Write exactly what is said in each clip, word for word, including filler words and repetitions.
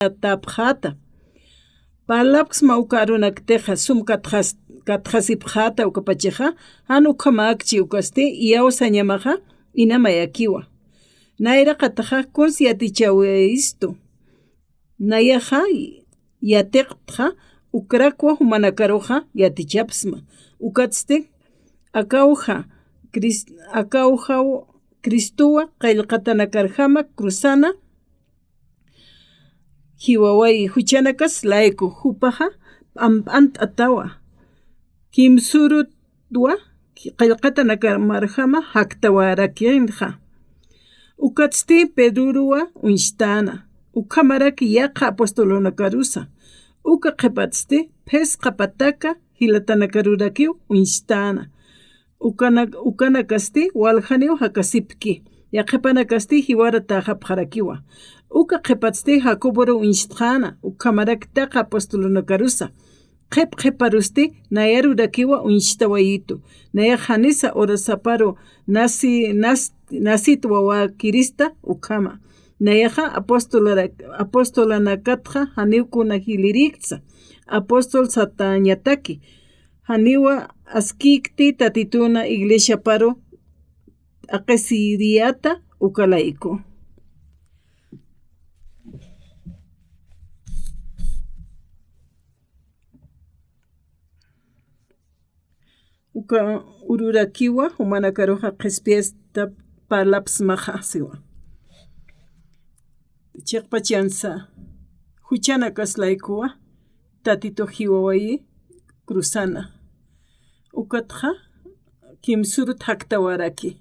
yatapxäta. Parlapksma uka arunaktixa sum katxas-, katxasipxäta ukapachaxa, jan ukhamäkchi ukasti iyawsañamaxa ina mayakiwa. Nayraqataxa kuns yatichawistu. Nayaxa yatiqtxa ukrakwa jumanakaruxa yatichapsma. Ukatsti akawja Cris-, akawjaw Cristowa qillqatanakarjama cruzana jiwawayi, juchanakas layku jupaxa p'amp'ant'atawa. Kimsurutwa qillqatanakamarjama jaktawarakinxa. Ukatsti Pedroruwa uñstana, ukhamaraki yaqha apostolunakarusa. Uka qhipatsti phisqa pataka jilatanakarurakiw uñstana. Ukana-, ukanakasti waljaniw jakasipki, yaqhipanakasti jiwaratäxapxarakiwa. Uka qhipatsti Jacoboru uñstxäna, ukhamarak taqi apostolunakarusa. Qhip qhiparusti nayarurakiwa uñstawayitu. Nayax janisa urasaparu nasi-, nas-, nasit wawakirista ukhama. Nayaxa apostolarak-, apostolanakatxa janiw kuna jilïrïktsa. Apóstol satañataki. Janiwa askïkti Tatituna iglesiaparu t'aqhisiriyäta uka layku. Uka ururakiwa jumanakaruxa qhispiyasta parlapsmaxa siwa. Chiqpachansa, juchanakas laykuwa Tatitux jiwawayi cruzana. Ukatxa kimsurut jaktawaraki.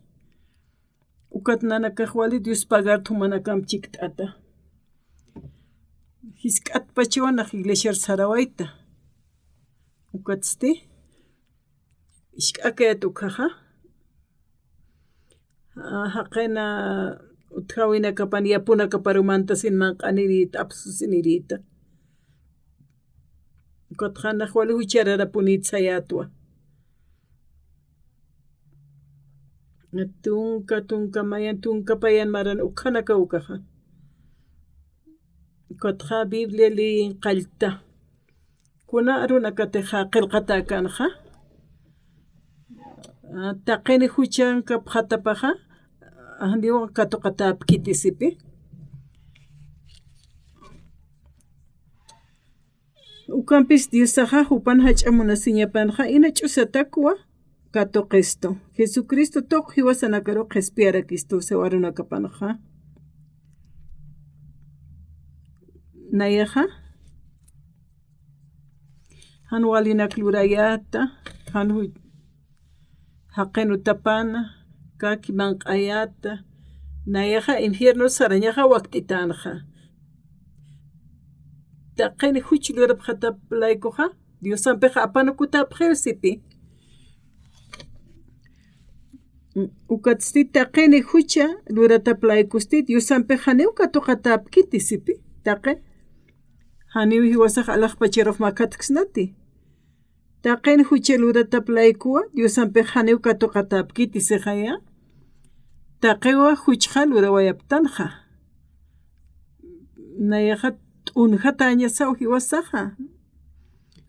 Ukat nanakax wali Dios pagarta jumanakamp chikt'ata. Jisk'atpachawa nax iglesiar sarawayta. Ukatsti jisk'akayät ukhaxa. Ah, jaqina utjäwinakapan yapunakaparu mantasin manq'anirïta, apsusinirïta. Ukatxa nax wali juchararapunït sayätwa. Tunka, tunka mayan, tunka payan maran ukhanaka ukaxa. Ukatxa Biblia leeyin qallta. Kuna arunakatixa qillqatäkänxa, ah, taqini juchankapxatapaxa, ah, janiw katuqatäpkiti sipi. Ukampis Diosaxa jupan jach'a munasiñapanxa ina ch'usatakwa katuqistu. Jesucristo tuq jiwasanakaru qhispiyarakistu siwa arunakapanxa. Nayaxa jan walinak lurayäta, jan ju-, jaqin utapana, kaki manq'ayäta, nayaxa infierno sarañaxa wakt'itänxa. Taqin juch lurapxatap laykuxa, Diosampixa apanukutäpxiw sipi. Ukatsti taqini jucha luratap laykusti, Diosampixa janiw katuqatäpkiti sipi, taqi. Janiw jiwasax alaxpacharux makhatksnati. Taqin jucha luratap laykuwa, Diosampix janiw katuqatäpkiti sixaya. Taqiwa juchxa lurawayaptanxa. Nayaxa t'unjatäñasaw jiwasaxa.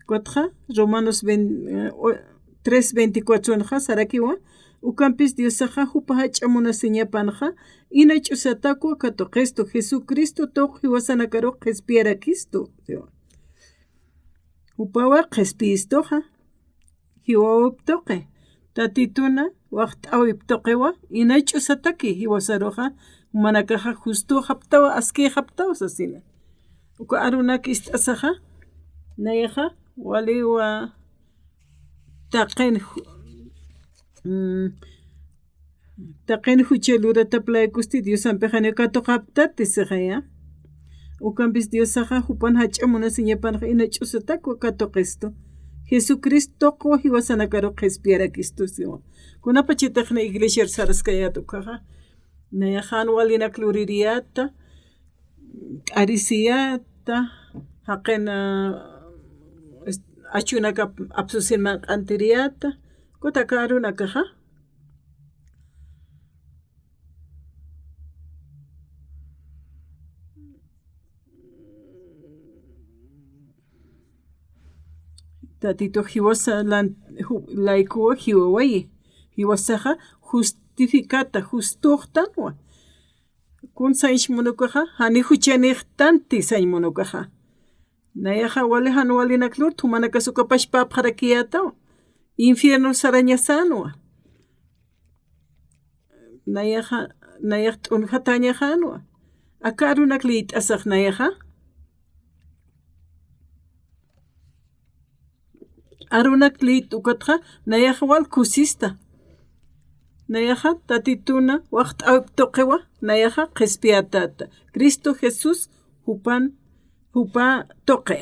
Ukatxa, Romanos vein-, eh, o-, tres veinticuatronxa sarakiwa, ukampis Diosaxa jupa jach'a munasiñapanxa, ina ch'usatakwa katuqistu, Jesucristo tuq jiwasanakarux qhispiyarakistu. Jupawa qhispiyistuxa, jiwawip tuqi, Tatituna waxt'awip tuqiwa, ina ch'usataki jiwasaruxa, jumanakaxa justuxaptawa, askïxaptawa sasina. Uka arunak ist'asaxa, nayaxa, waliwa taqin ju-, mm, taqin jucha luratap laykusti Diosampixa janiw katuqaptati sixaya. Ukampis Diosaxa jupan jach'a munasiñapanxa ina ch'usatakwa katuqistu. Jesucristo tuqwa jiwasanakaru qhispiyarakistu siwa. Kunapachatixni iglesiar saraskayät ukhaxa. Nayaxa jan walinak luririyäta, k'arisiyäta, jaqin, ah, est-, achunakap apsusin manq'antiriyäta, kutaka arunakaxa. Tatitux jiwasa lan-, ju-, laykuwa jiwawayi. Jiwasaxa justificata, justuxtanwa. Kun sañs munukaxa, jani juchanixtanti sañ munukaxa. Nayaxa wali jan walinak lurta, jumanakas ukapax päpxarakiyätawa. Infierno sarañasänwa. Nayaxa, nayax t'unjatäñaxänwa. Aka arunak liyt'asax nayaxa. Arunak liyt'ukatxa, nayaxa wal kusista. Nayaxa Tatituna waxt'äwip tuqiwa, nayaxa qhispiyätäta. Cristo Jesús jupan, jupa tuqi.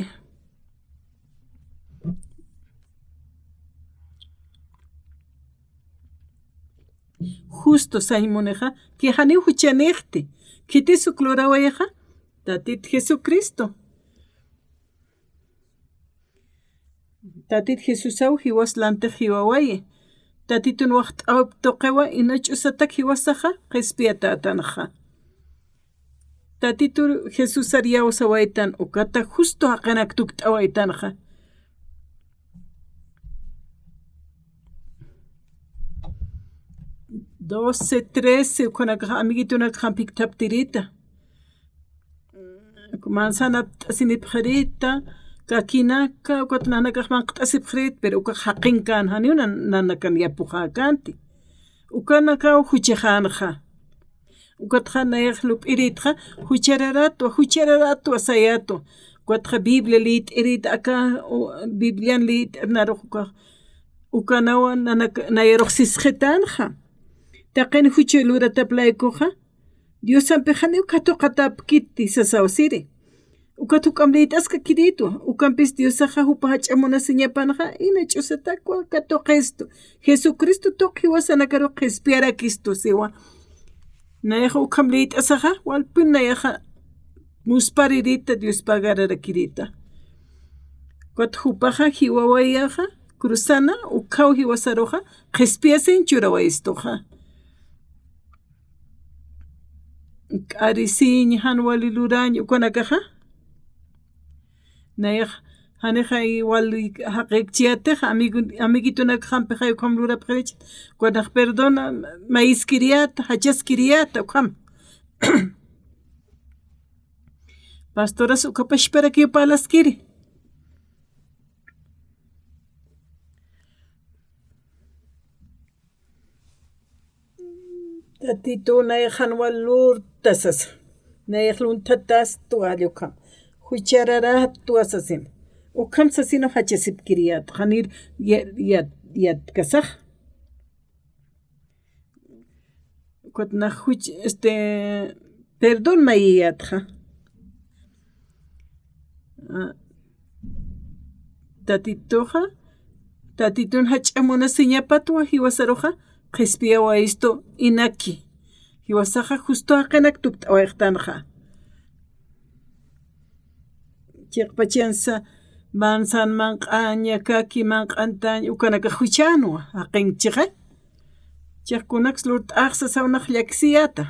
Justo sañ munixa, ki janiw juchanixti, khitis uk lurawayixa, Tatit Jesucristo. Tatit Jesusaw jiwas lantix jiwawayi. Tatitun waxt'äwip tuqiwa, ina ch'usatak jiwasaxa qhispiyatätanxa. Tatitu Jesusar iyawsawaytan, ukata justo jaqinak tukt'awaytanxa. Doce, trece, ukhanakax amiguitunakax jampikthaptirita. Manzana apt'asinipxirita, kakinaka, ukat nanakax manqt'asipxirit, pero ukax jaqinkän, janiw nan-, nanakan yapuxäkänti. Ukanakaw juchaxänxa. Ukatxa nayax lup'iritxa, juchararatwa, juchararatwa sayatwa. Ukatxa Biblia liyt'irit aka, u-, Biblian liyt'ir narux ukax. Ukanawa nanak-, nayarux sisxitänxa. Taqin jucha luratap laykuxa, Diosampix janiw katuqatäpkiti sasaw siri. Ukat juk'amp liyt'askakiritwa, ukampis Diosaxa jupa jach'a munasiñapanxa, ina ch'usatakwa katuqistu. Jesucristo tuq jiwasanakaru qhispiyarakistu siwa. Nayaxa ukham liyt'asaxa, walpin nayaxa musparirita, Dios pagararakirita. Ukat jupaxa jiwawayaxa, cruzana, ukhaw jiwasaruxa, qhispiyasiñ churawayistuxa. K'arisiñ, jan wali lurañ, ukanakaxa. Nayax, janixa wali jaqikchiyätix, amigu-, amiguitunakaxampixay ukham lurapxirich. Ukanax perdona, mayiskiriyäta, jachaskiriyäta, ukham. Pastoras uka pachparakiw parlaskiri. Tatitu, nayax jan wal lurta sasa. Nayax lunthatastwa jall ukham. Juchararatwa sasin. Ukham sasinu jachasipkiriyät. Janir ya-, ya-, yatkasax. Ukat nax juch-, este, perdón mayiyätxa. Ah, Tatituxa, Tatitun jach'a munasiñapatwa jiwasaruxa, qhispiyawayistu inaki. Jiwasaxa justo jaqinak tukt'awayxtanxa. Chiqpachansa, manzan manq'aña, kaki manq'antañ, ukanakax juchänwa, jaqinchixa. Chiqkunaks lurt'ax sasaw nax llakisiyäta.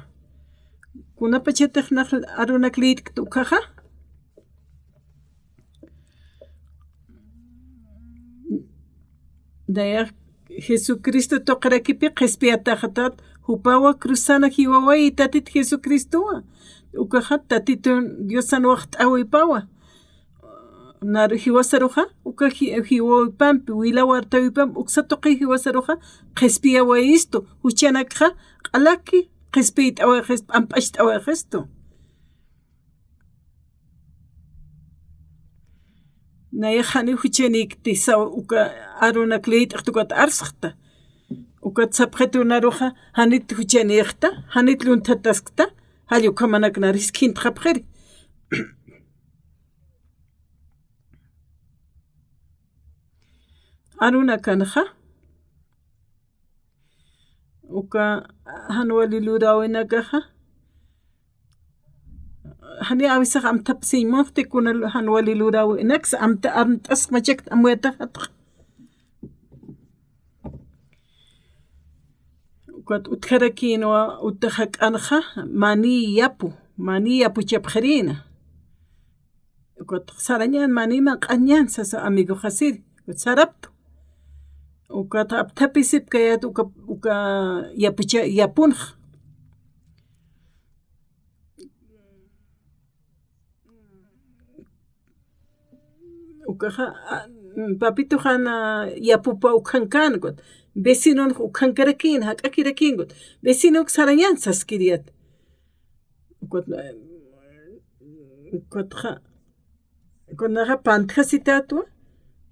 Kunapachatix nax arunak liyt'kta ukhaxa. Nayax Jesucristo tuqirakipi qhispiyataxatat, jupawa cruzana jiwawayi Tatit Jesucristowa. Ukaxa Tatitun Diosan waxt'äwipawa. Naru jiwasaruxa, uka ji-, jiwawipampi, wila wartawipampi, uksa tuqi jiwasaruxa, qhispiyawayistu, juchanakxa, q'alaki, qhispiyt'awayixistu, p'amp'acht'awayixistu. Nayax janiw juchanikti saw uka arunak liyt'xt ukat arsxta. Ukat sapxitu naruxa janit juchanixta, janit luntataskta, jall ukhamanak nar jiskhintxapxiri. Arunakanxa, uka jan wali luräwinakaxa, jani awisax amthapsiñ munxti kuna lu-, jan wali luräwinaksa amta-, amt'askmachakt amuyataxatxa. Ukat utjarakïnwa, utjarak'anxa, mani yapu, mani yapuchapxirïna. Ukat sarañan mani manq'añan sasa amigoxasiri. Saraptu. Ukat apthapisipkayät uka, uka yapucha, yapunx. Ukaxa, a, papituxan yapupa ukhankän, ukat vecinonx ukhankarakïn, jak'akirakïn, ukat vecinok sarañän saskiriyät. Ukat, ukatxa, ukat naxa pantjasitätwa,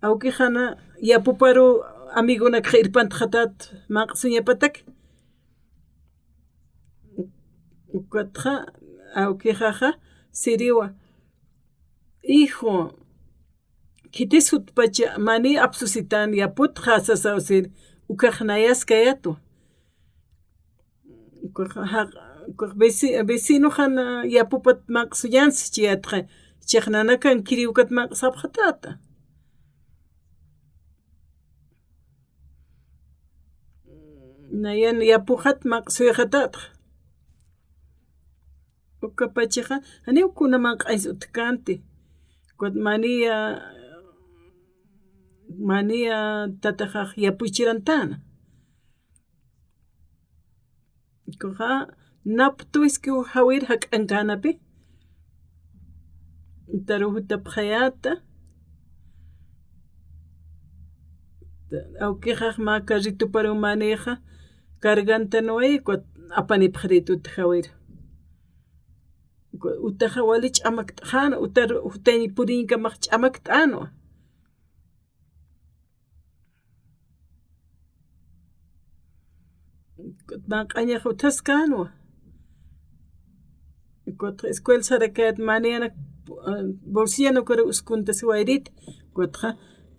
awkixana yapuparu amigonakxa irpantxatät, maqsuñapatak. Ukatxa, awkixaxa, siriwa, hijo, khitis jutpacha mani apsusitän yaputxa sasaw sir, ukax nayaskayätwa. Ukax, ja, ukax veci-, vecinoxan yapupat maqsuñän sichiyätxa, chix nanakankiriw ukat maqsapxatäta. Nayan yapuxat maqsuyxatätxa. Ukapachaxa, janiw kuna manq'añs utjkänti. Ukat maniya, maniya tataxax yapuchirantäna. Ukaxa, naptwiskiw jawir jak'ankänapi. Utaruw jutapxayäta. Awkixax mä carrituparuw manixa cargantanway, ukat apanipxarit utjawir. Utaxa wali ch'amakt'xän, utar jutañ puriñkamax ch'amakt'änwa. Manq'añax utjaskänwa. Ukat escuela sarakayät maniyanak, eh, bolsillanukar uskuntasiwayrit. Ukatxa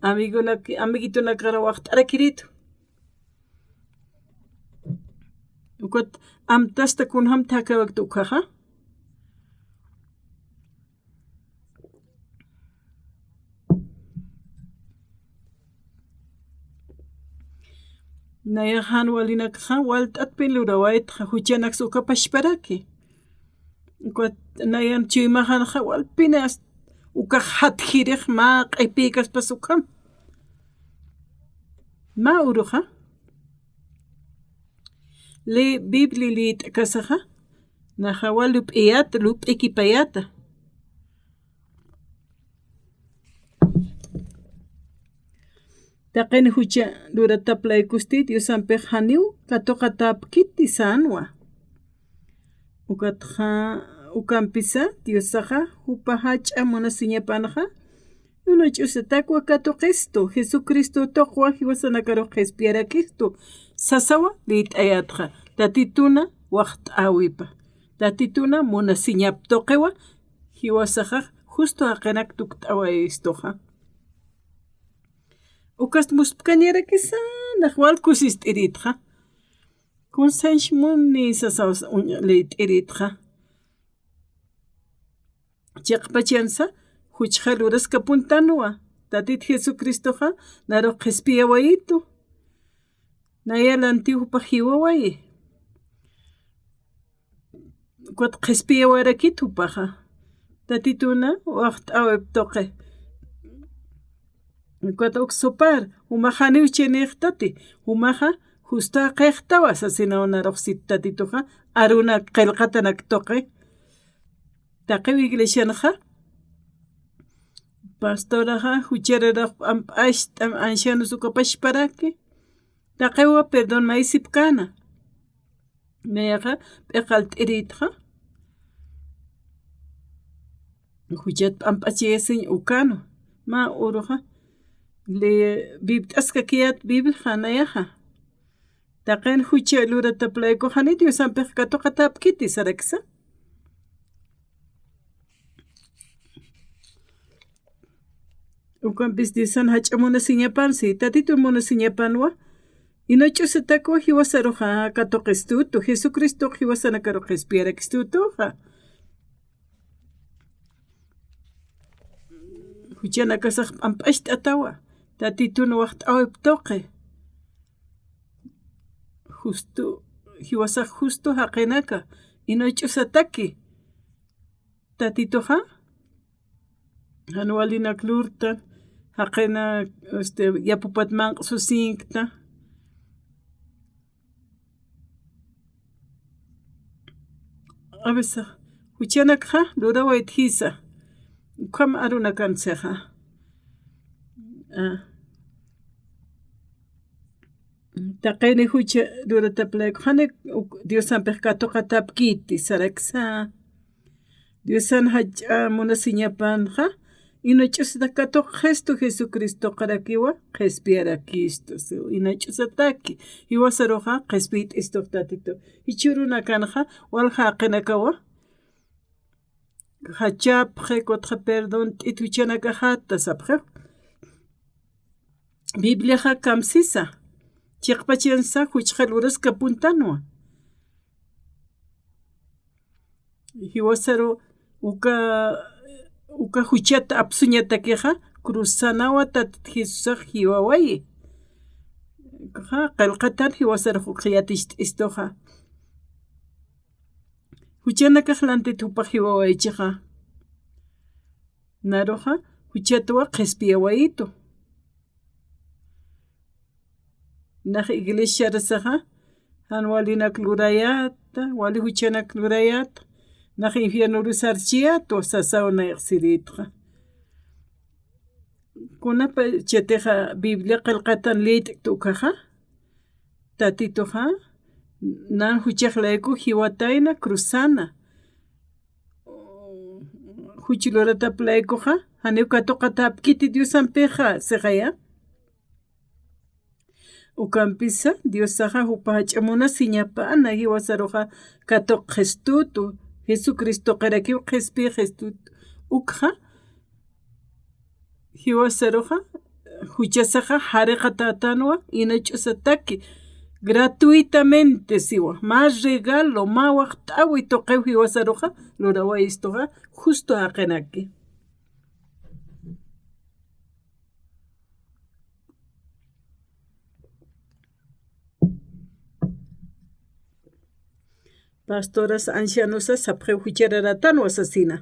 amigonak, amiguitonakar waxt'arakiritu. Ukat amtasta kunjam thakawakt ukkhaxa. Nayax jan walinakxa walt'atpin lurawaytxa, juchanaks uka pachparaki. Ukat nayan chuymaxanxa walpini as-, ukax jatjirix mä q'ipïkaspas ukham. Mä uruxa. Li-, Biblia liyt'kasaxa, naxawa lup'iyät, lup'ikipayäta. Taqin jucha luratap laykusti Diosampix janiw katuqatäpkiti sänwa. Ukatxa, ukampisa Diosaxa jupa jach'a munasiñapanxa, uñch'usatakwa katuqistu, Jesucristo tuqwa jiwasanakarux qhispiyarakistu, sasawa liyt'ayätxa, Tatituna waxt'äwipa, Tatituna munasiñap tuqiwa, jiwasaxax justo jaqinak tukt'awayistuxa. Ukast muspkañarakisa, nax wal kusist'iritxa. Kunsañch muni sasaw uñ-, liyt'iritxa. Chiqpachansa, juchxa luraskapuntanwa, Tatit Jesucristoxa, narux qhispiyawayitu. Naya lantiw jupax jiwawayi. Ukat qhispiyawarakit jupaxa. Tatituna waxt'äwip tuqi. Ukat uk supar, jumax janiw chinïxtati, jumaxa justo jaqïxtawa sasinaw narux sit Tatituxa, arunak qillqatanak tuqi. Taqiw iglesianxa, pastoraxa, juchararux p'amp'acht'am ancianos uka pachparaki, taqiwa perdón mayisipkäna. Nayaxa p'iqalt'iritxa. Juchat p'amp'achayasiñ ukanwa. Mä uruxa. Le Biblia t'askakiyät Bibliaxa nayaxa. Taqin jucha luratap laykuxa jani Diosampix katuqatäpkiti saraksa. Ukampis Diosan jach'a munasiñapan, si Tatitun munasiñapanwa, inuch'usatakwa jiwasaruxa katuqistutu, Jesucristox jiwasanakarux qhispiyarakistutuxa. Juchanakasax p'amp'acht'atawa, Tatitun waxt'äwip tuqi. Justo, jiwasax justo jaqinaka, inuch'usataki. Tatituxa, jan walinak lurtan, jaqina, este, yapupat manq'susinkta. A veces, juchanakxa lurawaytjisa. Ukham arunakansixa. Ah. Taqini jucha lurataplayku, jani uk-, Diosampix katuqatapkiti saraksa. Diosan jach'a munasiñapanxa, inach'usita katuqxistu Jesucristoqarakiwa, qhispiyarakistu, si, inach'usataki, jiwasaruxa qhispiyt'istux Tatitu. Jichhürunakanxa, walja jaqinakawa, jachapxi, kutxa perdont'it juchanakaxata sapxiw. Bibliaxa kamsisa, chiqpachansa juchxa luraskapuntanwa. Jiwasaru uka, uka juchat apsuñatakixa, cruzsanawa Tatit Jesusax jiwawayi. Ukaxa, qillqatan jiwasarux ukxa yaticht'istuxa. Juchanakax lantit jupax jiwawaychixa. Naruxa, juchatwa qhispiyawayitu. Nax iglesiarasaxa, jan walinak lurayäta, wali juchanak lurayäta, nax infiernoru sarchiyätwa sasaw nayax siritxa. Kunapachatixa Biblia qillqatan liyt'kta ukaxa, Tatituxa, nan juchax layku jiwatayna cruzana. Juch luratap laykuxa, janiw katuqatäpkiti Diosampixa, sixaya. Ukampisa, Diosaxa jupa jach'a munasiñapana, jiwasaruxa katuqxistutu, Jesucristoqarakiw qhispiyxistutu, ukxa, jiwasaruxa, juchasaxa jariqatätanwa, inach'usataki, gratuitamente siwa, mä regalo, mä waxt'äwi tuqiw jiwasaruxa, lurawayistuxa, justo jaqinaki. Pastoras, ancianosas, sapxiw juchararatanwa sasina.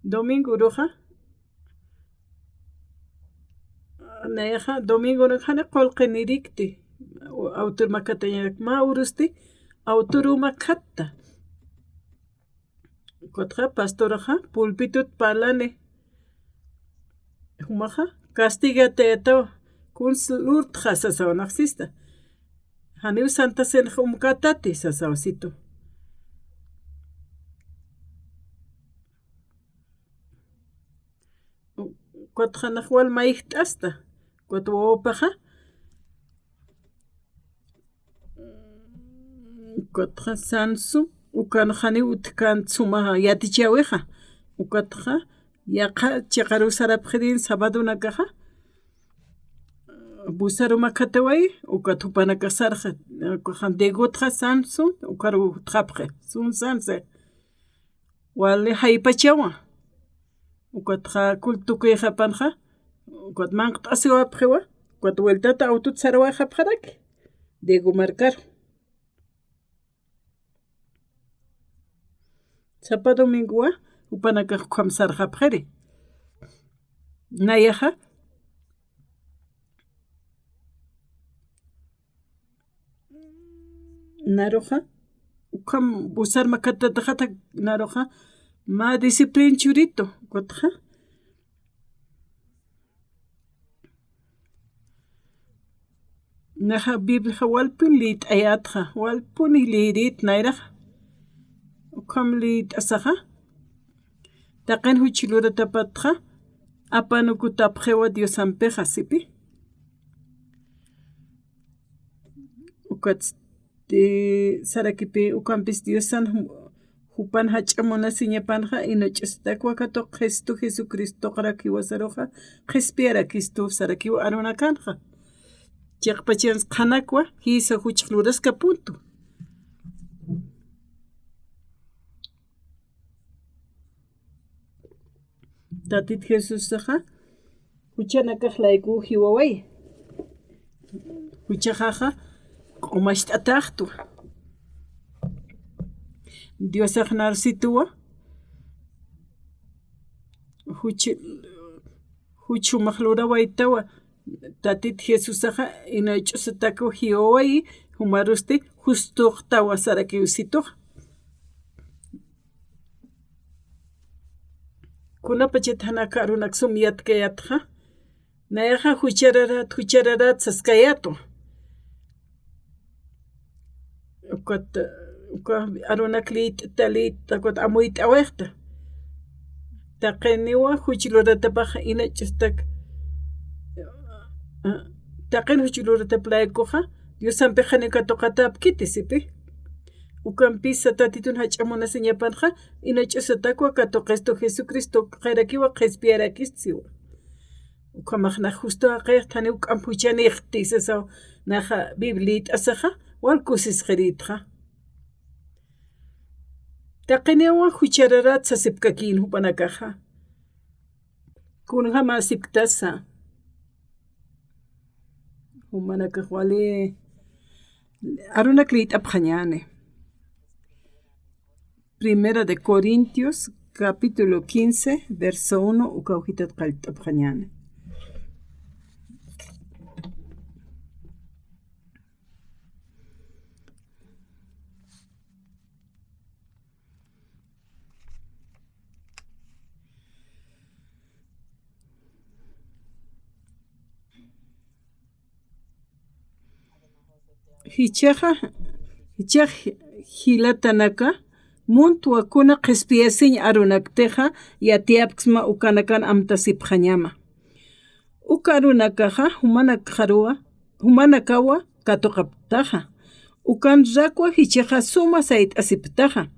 Domingo uruxa, nayaxa, domingo uruxa jani qullqinirikti, autor makatañarak mä urusti, autor makatta. Ukatxa, pastoraxa, pulpitut parlani. Jumaxa, castigatayatawa, kuns lurtxa sasaw nax sista. Janiw Santa Cenax umkatati sasaw situ. Ukatxa nax wal mayjt'asta. Ukat wawapaxa. Ukatxa sansu, ukan janiw utjkän suma yatichäwixa. Ukatxa yaqha chiqaruw sarapxirin sabadonakaxa. Busaru makatawayi, ukat jupanakax sarxi. Ukaxa Diegotxa sansu, ukaruw utjapxi. Sun sansi. Wali jaypachawa. Ukatxa culto tukuyxapanxa, ukat manqt'asiwapxiwa, ukat vueltata autot sarawayxapxaraki, Diego markaru. Sapa domingowa, jupanakax ukham sarxapxiri. Nayaxa, naruxa, ukham busar makatataxata, naruxa, mä disciplin churitu, ukatxa. Naxa Bibliaxa walpun liyt'ayätxa, walpun liyirït nayraxa. Ukham liyt'asaxa, taqin juch luratapatxa, apanukutapxiwa Diosampixa, sipi. Ukat, eh, sarakipi, ukampis Diosan ju-, jupan jach'a munasiñapanxa, inach'ustakwa katuqxistu Jesucristoqarak jiwasaruxa, qhispiyarakistu sarakiw arunakanxa. Chiqpachans qhanakwa, jisa juchax luraskapuntu. Tatit Jesusaxa, juchanakax laykuw jiwaway. Juchaxaxa, q'umacht'ataxtwa. Diosax narsituwa. juch, juch jumax lurawaytawa, Tatit Jesusaxa ina ch'usatakwa jiwawayi, jumarusti justuxtawa sarakiw situxa. Kunapachat jan aka arunak sum yatkayätxa, nayaxa juchararat, juchararat saskayätwa. Ukat, uka arunak liyt'ta, liyt'ta, ukat amuyt'awayxta. Taqiniwa juch luratapax ina ch'ustak, taqin juch luratap laykuxa, Diosampix janiw katuqatäpkiti sipi. Ukampisa Tatitun jach'a munasiñapanxa, ina ch'usatakwa katuqistu Jesucristo, qhirakiwa qhispiyarakist siwa. Ukhamax nax justo jaqix janiw k'amp juchanïxti sasaw, naxa Bibliasaxa, wal kusisxirïtxa. Taqiniwa juchararat sasipkakïn jupanakaxa. Kunjamäsipktasa. Jumanakax wali arunak liyt'apxañäni. Primera de Corintios, capítulo quince, verso uno, ukaw jitat qallt'apxañäni. Jichhaxa, jichhax jilatanaka, muntwa kuna qhispiyasiñ arunaktixa yatiyapksma ukanakan amtasipxañama. Uka arunakaxa jumanakaruwa, jumanakawa katuqaptaxa. Ukanrakwa jichhaxa suma sayt'asiptaxa.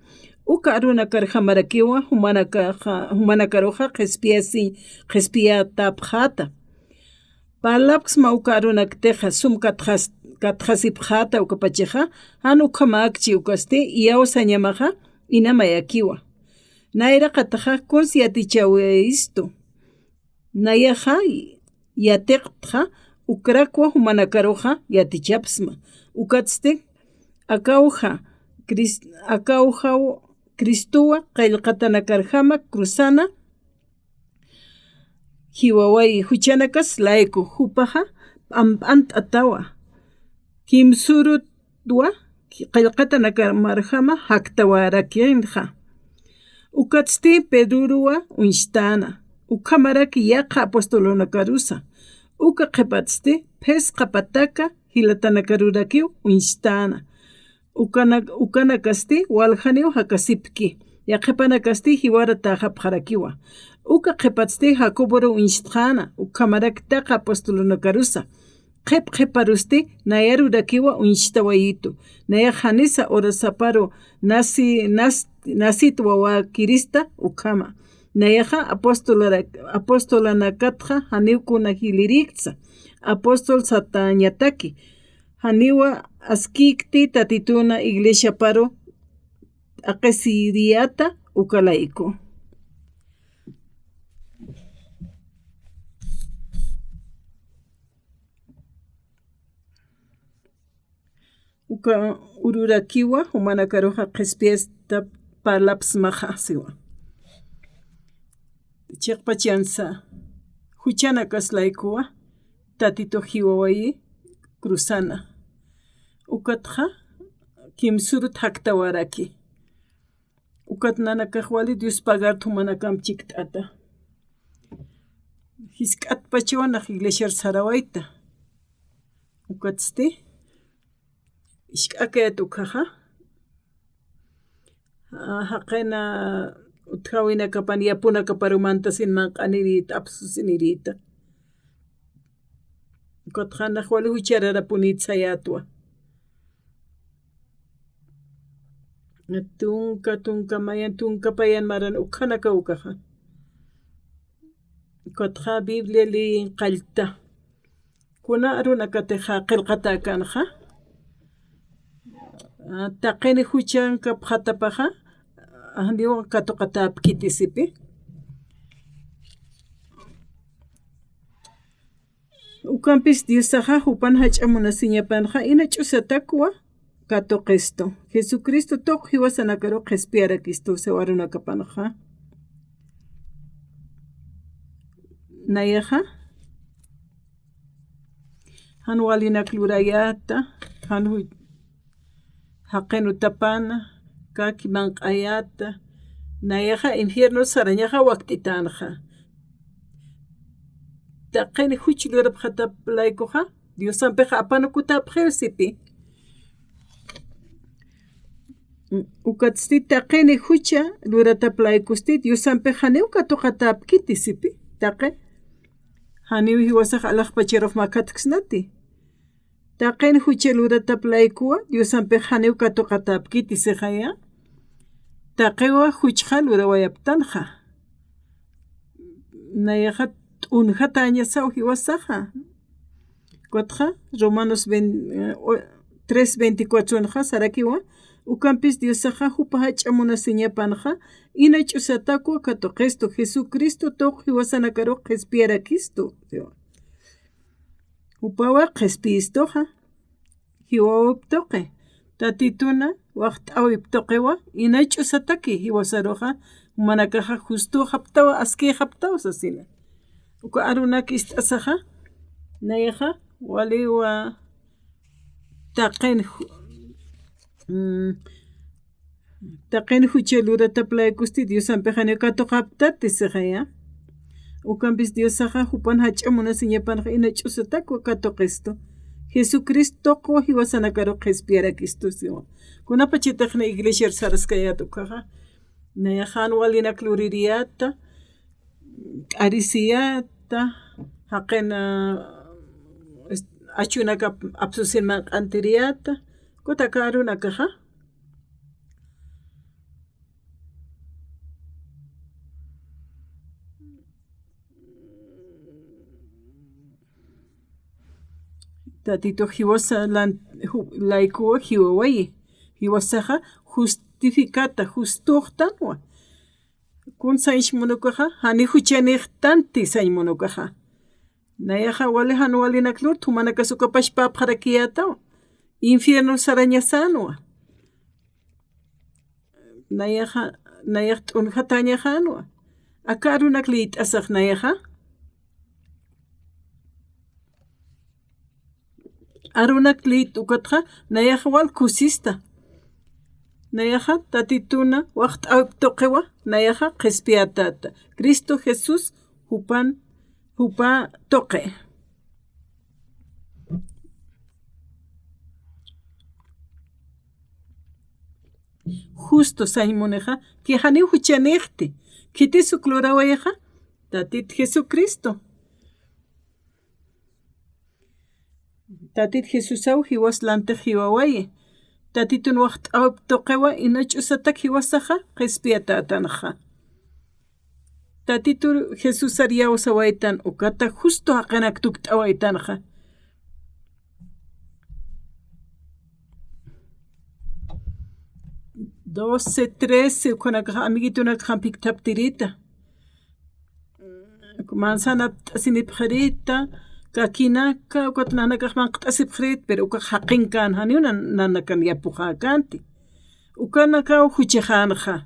Uka arunakarjamarakiwa jumanakaxa, jumanakaruxa qhispiyasi, qhispiyatapxäta. Parlapksma uka arunaktixa sum katxas, katxasipxäta ukapachaxa, jan ukhamäkchi ukasti iyawsañamaxa ina mayakiwa. Nayraqataxa kuns yatichawistu. Nayaxa yatiqtxa ukrakwa jumanakaruxa yatichapsma. Ukatsti akawxa Cris-, akawxaw Cristowa qillqatanakarjama cruzana jiwawayi, juchanakas layku jupaxa p'amp'ant'atawa. Kimsurut wa qillqatanakamarjama jaktawarakïnxa. Ukatsti Pedroruwa uñstana, ukhamaraki yaqha apostolunakarusa. Uka qhipatsti phisqa pataka jilatanakarurakiw uñstana. Ukana-, ukanakasti waljaniw jakasipki, yaqhipanakasti jiwaratäxapxarakiwa. Uka qhipatsti Jacoboru uñstxäna, ukhamarak taqi apostolunakarusa. Qhip qhiparusti nayarurakiwa uñstawayitu. Nayax janisa urasaparu nasi-, nas-, nasitwa wäkirista ukhama. Nayaxa apostolara-, apostolanakatxa janiw kuna jilïrïktsa. Apóstol satañataki. Janiwa askïkti Tatituna iglesiaparu t'aqhisiriyäta uka layku. Uka ururakiwa jumanakaruxa qhispiyasta parlapsmaxa siwa. Chiqpachansa, juchanakas laykuwa Tatitux jiwawayi cruzana. Ukatxa kimsurut jaktawaraki. Ukat nanakax wali Dios pagarta jumanakamp chikt'ata. Jisk'atpachawa nax iglesiar sarawayta. Ukatsti, jisk'akayät ukhaxa. Ah, jaqina utjäwinakapan yapunakaparu mantasin manq'anirïta, apsusinirïta. Ukatxa nax wali juchararapunït sayätwa. Tunka, tunka mayan, tunka payan maran ukhanaka ukaxa. Ukatxa Biblia leyin qallta. Kuna arunakatixa qillqatäkänxa. Ah, taqini juchankapxatapaxa, ah, janiw katuqatäpkiti sipi. Ukampis Diosaxa jupan jach'a munasiñapanxa ina ch'usatakwa katuqistu. Jesucristo tuq jiwasanakaru qhispiyarakistu siwa arunakapanxa. Nayaxa, jan walinak lurayäta, jan ju-, jaqin utapana, kaki manq'ayäta, nayaxa infierno sarañaxa wakt'itänxa. Taqin juch lurapxatap laykuxa, Diosampixa apanukutäpxiw sipi. Ukatsti taqini jucha luratap laykusti, Diosampixa janiw katuqatäpkiti sipi, taqi. Janiw jiwasax alaxpacharux makatksnati. Taqin jucha luratap laykuwa, Diosampix janiw katuqatäpkiti sixaya. Taqiwa juchxa lurawayaptanxa. Nayaxa t'unjatäñasaw jiwasaxa. Ukatxa, Romanos vein-, eh, o-, tres veinticuatronxa sarakiwa, ukampis Diosaxa jupa jach'a munasiñapanxa, ina ch'usatakwa katuqistu, Jesucristo tuq jiwasanakarux qhispiyarakistu, siwa. Jupawa qhispiyistuxa, jiwawip tuqi, Tatituna waxt'awip tuqiwa, ina ch'usataki jiwasaruxa, jumanakaxa justuxaptawa, askïxaptawa sasina. Uka arunak ist'asaxa, nayaxa, waliwa taqin ju-, mm, taqin jucha luratap laykusti Diosampixa janiw katuqaptati sixaya. Ukampis Diosaxa jupan jach'a munasiñapanxa ina ch'usatakwa katuqistu. Jesucristo tuqwa jiwasanakaru qhispiyarakistu siwa. Kunapachatixni iglesiar saraskayät ukaxa. Nayaxa jan walinak luririyäta, k'arisiyäta, jaqin, ah, est-, achunaka apsusin manq'antiriyäta, ukat aka arunakaxa. Tatitux jiwasa lan-, ju-, laykuwa jiwawayi. Jiwasaxa justificata, justuxtanwa. Kun sañs munukaxa, jani juchanïxtanti sañ munukaxa. Nayaxa wali jan walinak lurta, jumanakas ukapax päpxarakiyätawa. Infierno sarañasänwa. Nayaxa, nayax t'unjatäñaxänwa. Aka arunak liyt'asax nayaxa. Arunak liyt'ukatxa, nayaxa wal kusista. Nayaxa Tatituna waxt'awip tuqiwa, nayaxa qhispiyätäta. Cristo Jesús jupan, jupa tuqi. Justo sañ munixa, ki janiw juchanïxti, khitis uk lurawayixa, Tatit Jesucristo. Tatit Jesusaw jiwas lantix jiwawayi. Tatitun waxt'awip tuqiwa, ina ch'usatak jiwasaxa, qhispiyatätanxa. Tatitu Jesusar iyawsawaytan, ukata justo jaqinak tukt'awaytanxa. Doce, trece, ukanakax amiguitunakax phuqt'aptirïta. Manzana apt'asinipxirïta, kakinaka, ukat nanakax manq't'asipxirïta, pero ukax jaqinkän, janiw nan-, nanakan yapuxäkänti. Ukanakaw juchaxänxa.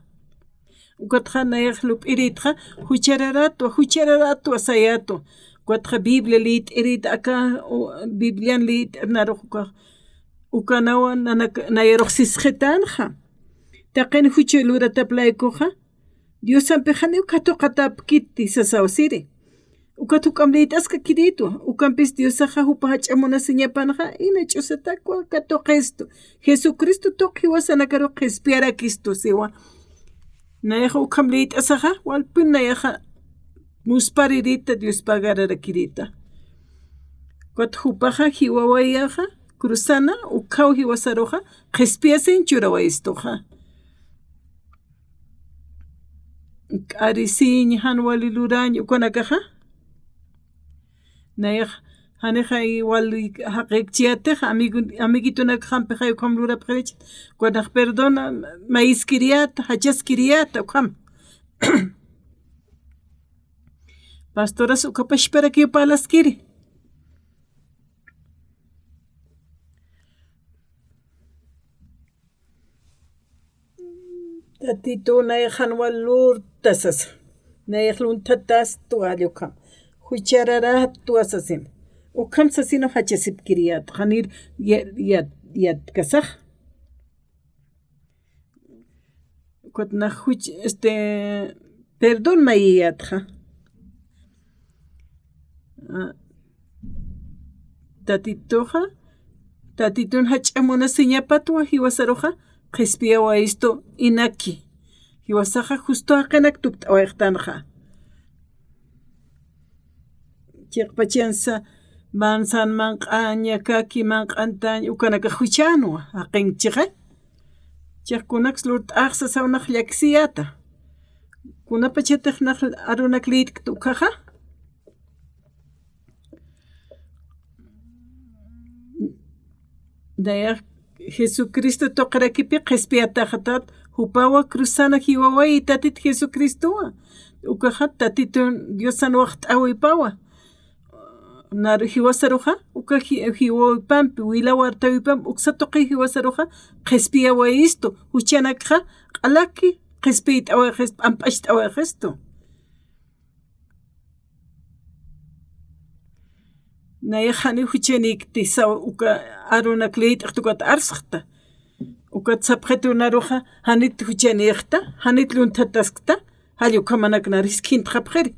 Ukatxa nayax lup'irïtxa, juchararätwa, juchararätwa sayätwa. Ukatxa Biblia liyt'irïta aka, u-, Biblian liyt'irnarux ukax. Ukanawa nanak-, nayarux sisxitänxa. Taqin jucha luratap laykuxa, Diosampix janiw katuqatäpkiti sasaw siri. Ukat juk'amp liyt'askakirïtwa, ukampis Diosaxa jupa jach'a munasiñapanxa, ina ch'usatakwa katuqistu. Jesucristo tuq jiwasanakaru qhispiyarakistu siwa. Nayaxa ukham liyt'asaxa, walpin nayaxa musparirïta, Dios pagararakirïta. Ukat jupaxa jiwawayaxa, cruzana, ukhaw jiwasaruxa, qhispiyasin churawayistuxa. K'arisiñ, jan wali lurañ, ukanakaxa. Nayax, janixa wali jaqïkchiyätix, amigu-, amiguitunakaxampixay ukham lurapxirïchit. Ukanax perdona, mayiskiriyäta, jachaskiriyäta, ukham. Pastoras uka pachparakiw parlaskiri. Tatitu, nayax jan wal lurta sasa. Nayax lunthatastwa ukham. juchararatwa sasin. Ukham sasin jachasipkiriyät, janir ya-, ya-, yatkasax. Ukat nax juch, este, perdón mayiyätxa. Ah, Tatituxa, Tatitun jach'a munasiñapatwa jiwasaruxa, qhispiyawayistu inaki. Jiwasaxa justo jaqinak tukt'awayxtanxa. Chiqpachansa, mansan manq'añ, ñakaki manq'antañ, ukanakax juchänwa, jaqinchixay. Chiqkunaks lurt'ax sasaw nax llaksiyäta. Kunapachatix nax arunak lït'kta ukkhaxa. Nayax Jesucristo tuqirakipi qhispiyataxatat, jupawa cruzana jiwawayi Tatit Jesucristowa. Ukaxat Tatitun Diosan waxt'äwipawa. Naru jiwasaruxa, uka ji-, jiwawipampi, wila wartawipampi, uksa tuqi jiwasaruxa, qhispiyawayistu, juchanakxa, q'alaki, qhispiyt'awayistu, p'amp'acht'awayistu. Nayax janiw juchanïkti saw uka arunak lït'xt ukat arsxta. Ukat sapxitu naruxa janit juchanïxta, janit lunthataskta, jall ukhamanak nar jiskhintxapxiri.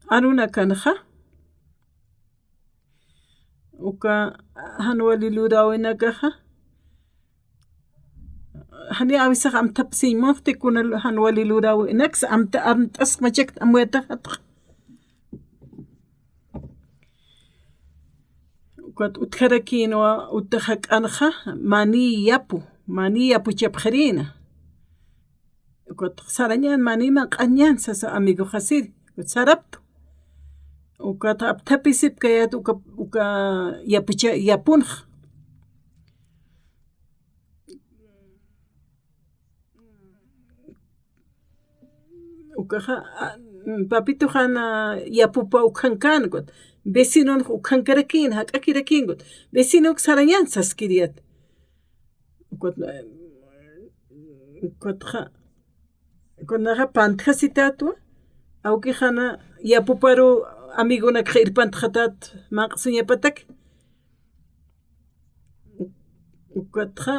Arunakanxa, uka jan wali luräwinakaxa, jani awisax amthapsiñ munxti kuna jan wali luräwinaksa amta amt'asx machakt amuyataxatxa. Ukat utjarakïnwa, uta jak'anxa, mani yapu, mani yapuchapxirïna. Ukat sarañän, mani manq'añän sasa amigoxasiri. Ukat saraptu. Ukat apthapisipkayät uka, uka yapucha, yapunx. Ukaxa, a, papituxan yapupa ukhankän, ukat vecinonx ukhankarakïn, jak'akirakïn, ukat vecinok sarañän saskiriyät. Ukat, ukatxa, ukat naxa pantjasitätwa, awkixana yapuparu amigonakxa irpantxatät, manq'suñapatak. Ukatxa,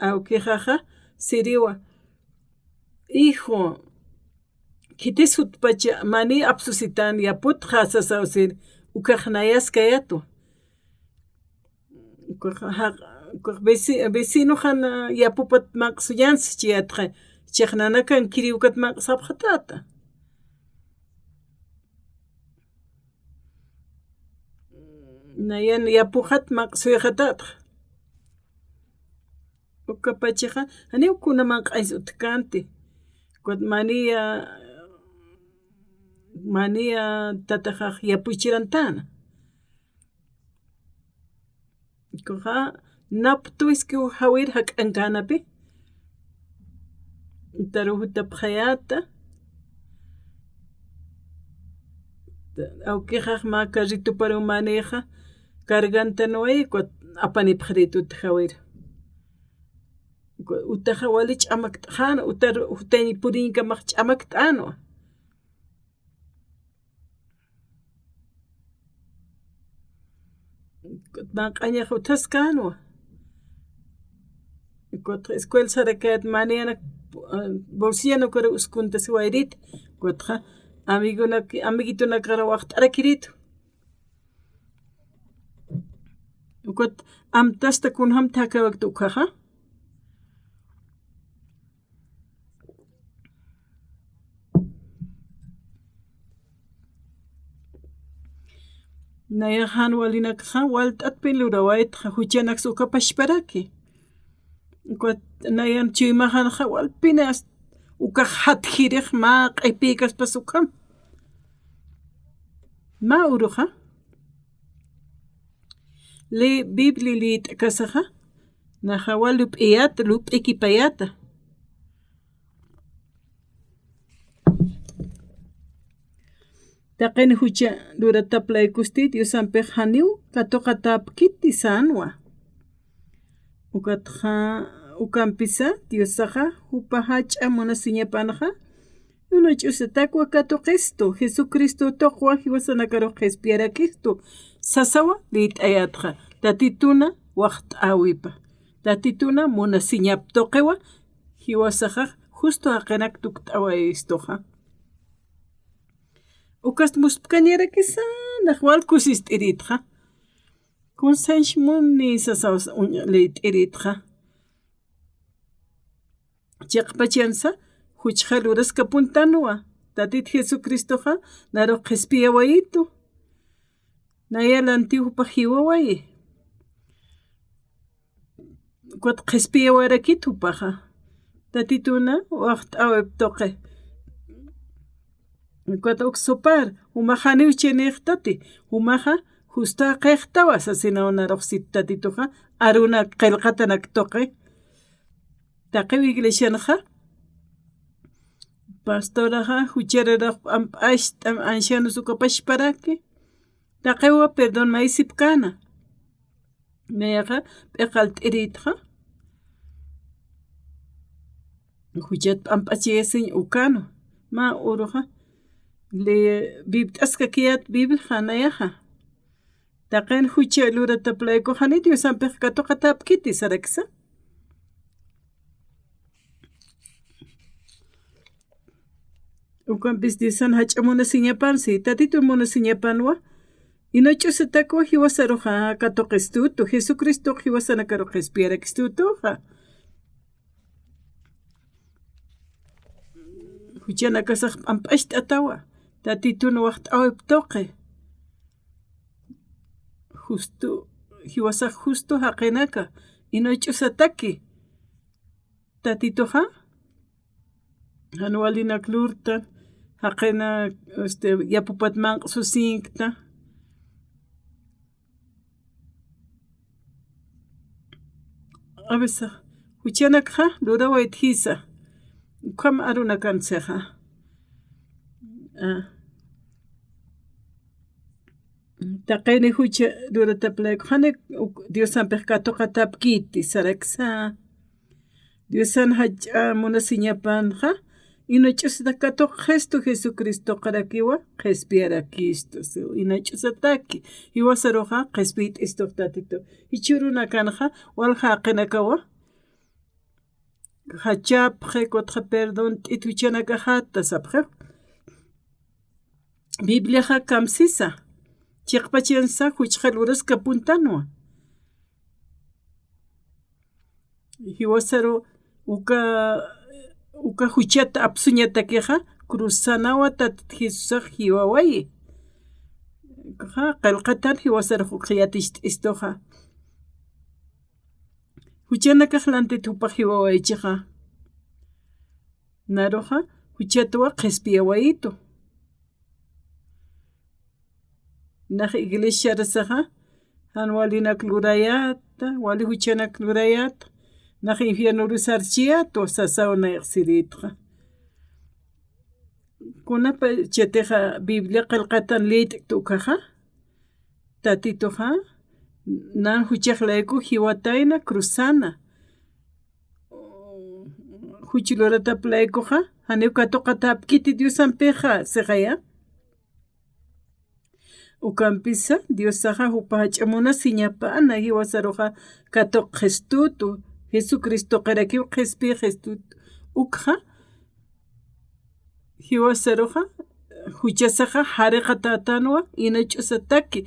awkixaxa, siriwa, hijo, khitis jutpacha mani apsusitän yaputxa sasaw sir, ukax nayaskayätwa. Ukax, ja, ukax veci-, vecinoxan yapupat manq'suñän sas chiyätxa, chix nanakankiriw ukat manq'sapxatäta. Nayan yapuxat manq'suyxatätxa. Ukapachaxa, janiw kuna manq'añs utjkänti. Ukat mani, mani tataxax yapuchirantäna. Ukaxa, naptuwiskiw jawir jak'ankänapï. Taru jutapxayäta. Awkixax mä carrituparuw manixa cargantanway, ukat apanipxirït uta jawir. Utaxa wali ch'amakt'xän, utar jutañ puriñkamax ch'amakt'änwa. Manq'añax utjaskänwa. Ukat escuela sarakayät maniyanak, bolsillanukar uskuntasiwayirït. Ukatxa amigonak, amiguitonakar waxt'arakirït. Ukat amtasta kunjam thakawakt ukkhaxa. Nayax jan walinakxa walt'atpin lurawaytxa, juchanaks uka pachparaki. Ukat nayan chuymaxanxa walpini ast-, ukax jatjirix mä q'ipïkaspas ukham. Mä uruxa. Li-, Biblia liyt'kasaxa, naxawa lup'iyät, lup'ikipayäta. Taqin jucha lurataplaykusti Diosampix janiw katuqatäpkiti sänwa. Ukatxa Ukampisa, Diosaxa, jupa jach'a munasiñapanxa, uñch'usatakwa katuqistu, Jesucristo tuqwa jiwasanakarux qhispiyarakistu, sasawa liyt'ayätxa, Tatituna waxt'äwipa, Tatituna munasiñap tuqiwa, jiwasaxa justo jaqinak tukt'awayistuxa. Ukast muspkañarakisa, nax wal kusist'iritxa. Kunsanch muni sasaw uñ-, liyt'iritxa. Chiqpachansa, juchxa luraskapuntanwa. Tatit Jesucristoxa, narux qhispiyawayitu. Naya lantiw jupax jiwawayi. Ukat qhispiyawarakit jupaxa. Tatituna, waxt'äwip tuqi. Ukat uk supar, jumax janiw chinïxtati, jumaxa justo jaqïxtawa sasinaw narux sit Tatituxa, arunak qillqatanak tuqi. Taqiw iglesianxa, pastoraxa, juchararax p'amp'acht'am ancianos ukapachparaki, taqiwa perdón maysipkäna. Nayaxa p'iqalt'iritxa. Juchat p'amp'achayasiñ ukanwa. Mä uruxa. Le, bibt'askakiyät Bibliaxa nayaxa. Taqin jucha luratap layku jani Diosampix katuqatäpkiti saraksa. Ukampis Diosan jach'a munasiñapan, si Tatitun munasiñapanwa, inuch'usatakwa jiwasaruxa katuqistutu, Jesucristox jiwasanakaru qhispiyarakistutuxa. Juchanakasax p'amp'acht'atawa, Tatitun waxt'äwip tuqi. Justo, jiwasax justo jaqinaka, inuch'usataki. Tatituxa, jan walinak lurta, jaqina, este, yapupat manq'susinkta. A veces, juchanakxa, lurawayt jisa, ukham arunakan sixa. Ah. Taqini jucha luratap layku, jani uk-, Diosampix katuqatäpkiti saraksa. Diosan jach'a munasiñapanxa, inuch'usata katuqistu Jesucristoqarakiwa, qhispiyarakistu, si, inuch'usataki, jiwasaruxa, qhispiyt'istux Tatitu. Jichhürunakanxa, walja jaqinakawa, jachapxi, kutxa perdón, t'it juchanakaxata sapxi. Bibliaxa kamsisa, chiqpachansa, juchxa luraskapuntanwa. Jiwasaru uka, uka juchat apsuñatakixa, cruzanawa Tatit Jesusax jiwawayi. Ukaxa, qillqatan jiwasarux uk yaticht'istuxa. Juchanakax lantit jupax jiwawayichixa. Naruxa, juchatwa qhispiyawayitu. Nax iglesiarasaxa, jan walinak lurayäta, wali juchanak lurayäta, nax infiernoru sarchiyätwa sasaw nayax siritxa. Kunapachatixa Biblia qillqatan liyt'kta ukaxa, Tatituxa, nan juchax layku jiwatayna cruzana. Juch luratap laykuxa, janiw katuqatäpkiti Diosampixa, sixaya. Ukampisa, Diosaxa jupa jach'a munasiñapana, jiwasaruxa katuqistutu, Jesucristoqarakiw qhispiyistutu, ukxa, jiwasaruxa, juchasaxa jariqatätanwa, inuch'usataki,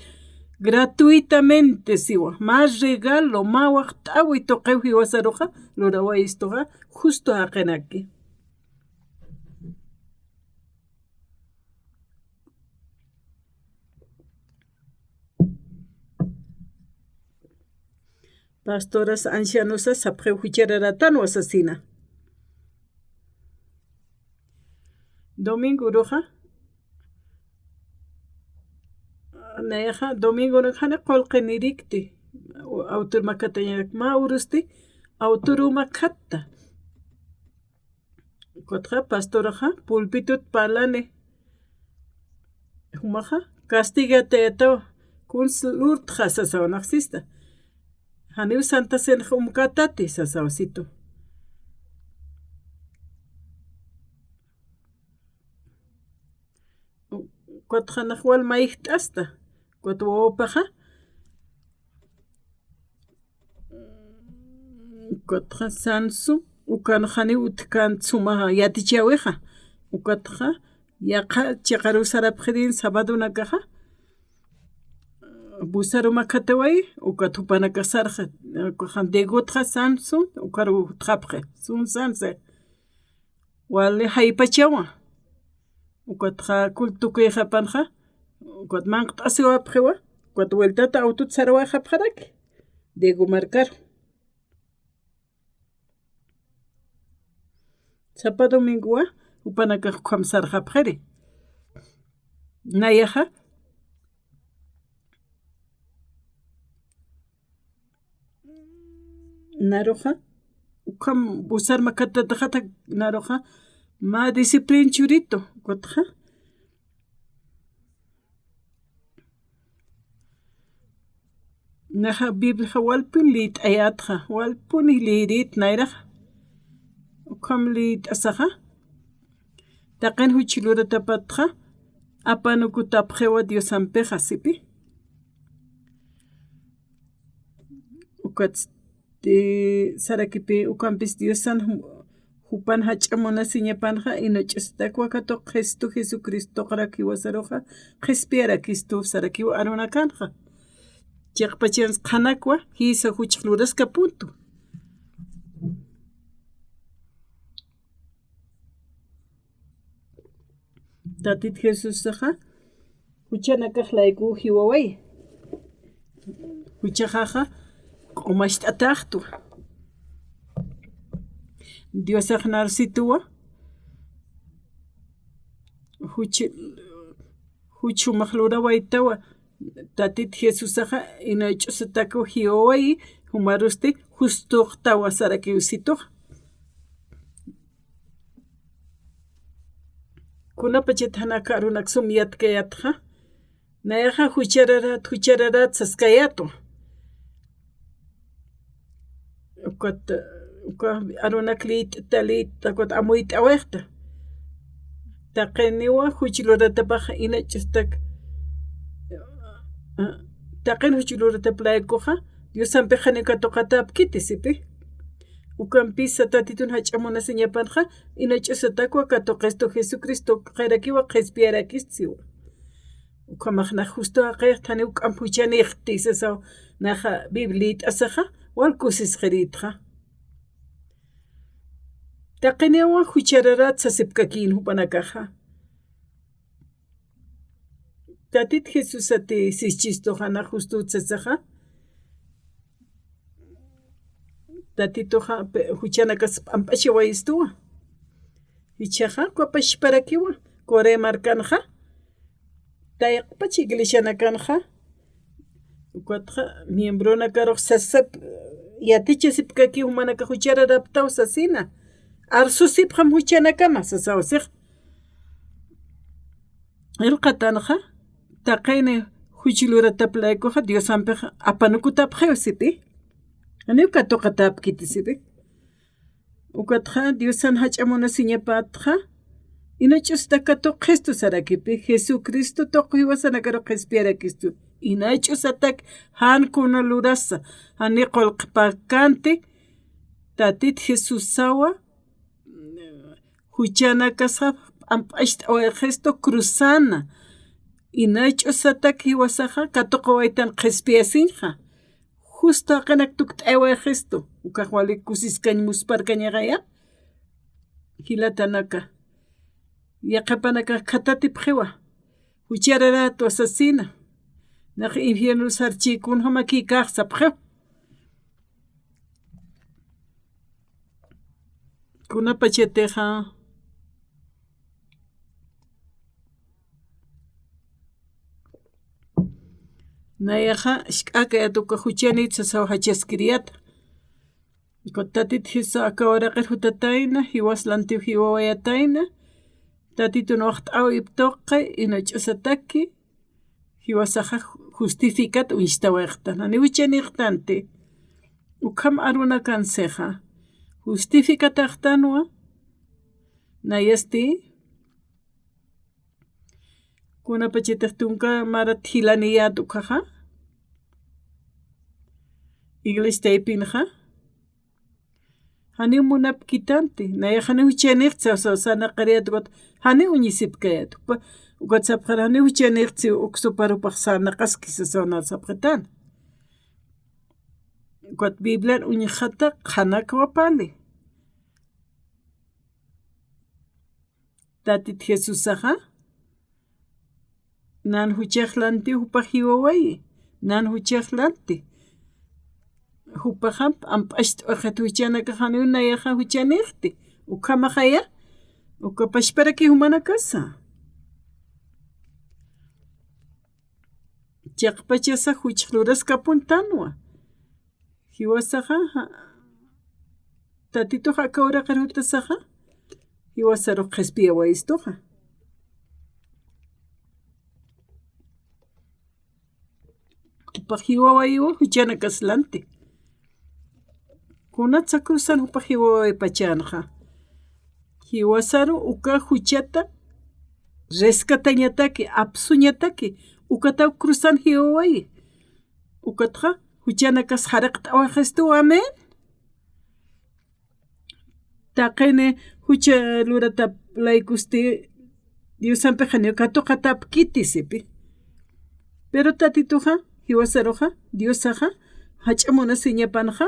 gratuitamente siwa, mä regalo, mä waxt'äwi tuqiw jiwasaruxa, lurawayistuxa, justo jaqinaki. Pastoras, ancianosas, sapxiw juchararatanwa sasina. Domingo uruxa, nayaxa, domingo uruxa jani qullqinirikti, autor makatañarak mä urusti, autor umakhatta. Kutxa pastoraxa, pulpitut parlani. Jumaxa, castigatayatawa, kuns lurtxa sasaw naxsista. Janiw Santa Cenax umkatati sasaw situ. Ukatxa nax wal mayjt'asta. Ukat wawapaxa. Ukatxa sansu, ukan janiw utjkän suma yatichäwixa. Ukatxa yaqha chiqaruw sarapxirin sabadonakaxa. Busaru makhataway, ukat jupanakax sarxi, ukaxa Diegotxa sansu, ukaruw utjapxi, sun sansi. Wali jaypachawa. Ukatxa culto kuyxapanxa, ukat manq't'asiwapxiwa, ukat vueltata autot sarawayxapxaraki, Diego markaru. Sapa domingowa, jupanakax ukham sarxapxiri. Nayaxa, naruxa, ukham busar makhatataxata, naruxa, mä disciplin churitu, ukatxa. Naxa Bibliaxa walpun liyt'ayätxa, walpun liyirït nayraxa. Ukham liyt'asaxa, taqin juch luratapatxa, apanukutapxiwa Diosampixa, sipi. Ukat, eh, sarakipi, ukampis Diosan jum-, jupan jach'a munasiñapanxa, inach'usatakwa katuqistu Jesucristoxarak jiwasaruxa, qhispiyarakistu sarakiw arunakanxa. Chiqpachans qhanakwa, jisa juchax luraskapuntu. Tatit Jesusaxa, juchanakax laykuw jiwawayi. Juchaxaxa, q'umacht'atäxtwa. Diosax narsituwa, juch, juch jumax lurawaytawa, Tatit Jesusaxa, inach'usatakiw jiwawayi, jumarusti justuxtawa sarakiw situxa. Kunapachat jan aka arunak sum yatkayätxa, nayaxa juchararat, juchararat saskayätwa. Ukat, uka arunak liyt'ta, liyt'ta, ukat amuyt'awayxta. Taqiniwa juch luratapax inach'ustak, taqin juch luratap laykuxa, Diosampix janiw katuqatäpkiti, sipi. Ukampisa Tatitun jach'a munasiñapanxa, inach'usatakwa katuqistu Jesucristoxarakiwa qhispiyarakist siwa. Ukhamax nax justu jaqix janiw k'amp juchanïxti sasaw, naxa Biblia liyt'asaxa, wal kusisxirïtxa. Taqiniwa juchararat sasipkakïn jupanakaxa. Tatit Jesusati sischistuxa nax justut sasaxa. Tatituxa, pe-, juchanakas p'amp'achawayistuwa. Jichhaxa, uka pachparakiwa, Corea markanxa, tayqpach iglesianakanxa, ukatxa, miembronakarux sasap, yatichasipkakiw jumanakax juchararaptaw sasina. Arsusipxam juchanakama, sasaw six. Irqatanxa, taqini juch luratap laykuxa Diosampix apanukutapxiw sipi. Janiw katuqatäpkiti sipi. Ukatxa Diosan jach'a munasiñapatxa, inach'usatak katuqistu sarakipi, Jesucristo tuqi jiwasanakaru qhispiyarakistu. Inach'usatak jan kuna lurasa, jani qullqipakkanti, Tatit Jesusawa, juchanakasa p'amp'acht'awayxistu cruzana. Inach'usatak jiwasaxa katuqawaytan qhispiyasiñxa. Justo jaqinak tukt'aywayxistu. Ukax wali kusiskañ musparkañaxaya. Jilatanaka. Yaqhipanakax khatatipxiwa. Juchararätwa sasina. Nax infierno sarchï kunjamakïkax sapxiw. Kunapachatixa, nayaxa, jisk'akayat uka juchanit sasaw jachaskiriyat. Ukat Tatit Jesusa aka uraqir jutatayna, jiwas lantiw jiwawayatayna, Tatitun waxt'äwip tuqi, inach'usataki, jiwasaxa justificat uñstawayxtan, janiw juchanïxtanti. Ukham arunakansixa, justificataxtanwa, nayasti, Kunapachatix tunka marat jilaniyät ukkhaxa, iglesia taypinxa, janiw munapkitanti, nayax janiw juchanïxti sasaw sarnaqariyät ukat, janiw uñisipkayät. Ukat sapxar janiw juchanïxti uk supar jupax sarnaqaski sasaw nar sapxitan. Ukat Bibliar uñjata qhanakwa pali. Tatit Jesusaxa, nan juchax lanti jupax jiwawayi, nan juchax lanti. Jupaxa amp'acht'wayxit juchanakax janiw nayaxa juchanïxti. Ukhamaxaya, uka pachparaki jumanakasa. Chiqpachasa juchax luraskapuntanwa. Jiwasaxa, ja-, Tatitux aka uraqir jutasaxa, jiwasarux qhispiyawayistuxa. Jupax jiwawayiwa juchanakas lanti. Kunatsa cruzan jupax jiwawaypachänxa. Jiwasaru uka juchata rescatañataki, apsuñataki, ukataw cruzan jiwawayi. Ukatxa, juchanakas jaraqt'awaxistuwa, amén. Taqini jucha luratap laykusti Diosampix janiw katuqatapkiti sipi. Pero Tatituxa, jiwasaruxa, Diosaxa, jach'a munasiñapanxa,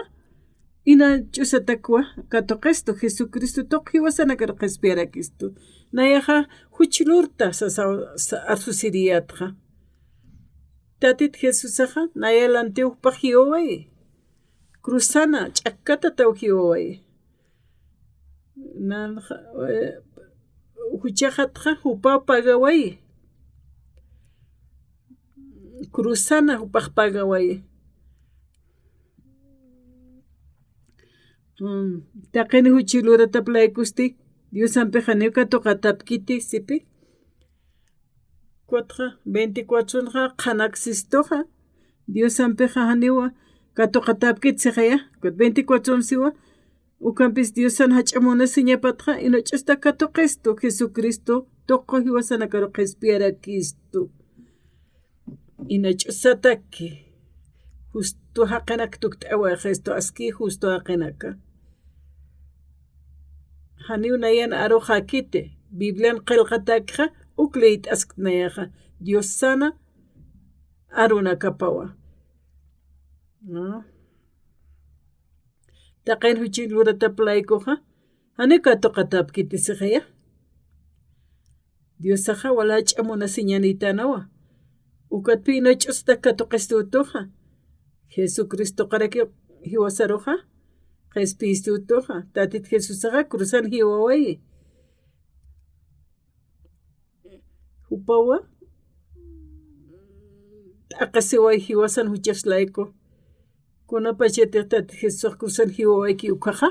ina ch'usatakwa katuqistu, Jesucristo tuq jiwasanakar qhispiyarakistu. Nayaxa juch lurta sasaw sa-, arsusiriyätxa. Tatit Jesusaxa, naya lantiw jupax jiwawayi. Cruzana, ch'akkatataw jiwawayi. Nanxa, eh, juchaxatxa jupaw pagawayi. Cruzana jupax pagawayi. Mm, taqini juchi luratap laykusti, Diosampix janiw katuqatapkiti, sipi. Ukatxa, veinticuatronxa qhanaksistuxa, Diosampixa janiwa katuqatapkiti sixaya, ukat veinticuatron siwa, ukampis Diosan jach'a munasiñapatxa, ina ch'usta katuqistu, Jesucristo, tuqu jiwasanakaru qhispiyarakistu. Ina ch'usataki, justo jaqinak tukt'awayistu, aski justo jaqinaka. Janiw nayan aruxakiti, Biblian qillqatakxa, uk liyt'askti nayaxa, Diosana arunakapawa. ¿No? Taqin juchi luratap laykuxa, janiw katuqatapkiti sixaya. Diosaxa wal jach'a munasiñanïtanawa. Ukatpï ina ch'usta katuqistutuxa. Jesucristoqaraki jiwasaruxa, qhispiyistutuxa. Tatit Jesusaxa cruzan jiwawayi. Jupawa, t'aqasiway jiwasan juchas layku. Kunapachatix Tatit Jesusax cruzan jiwawayki ukkhaxa.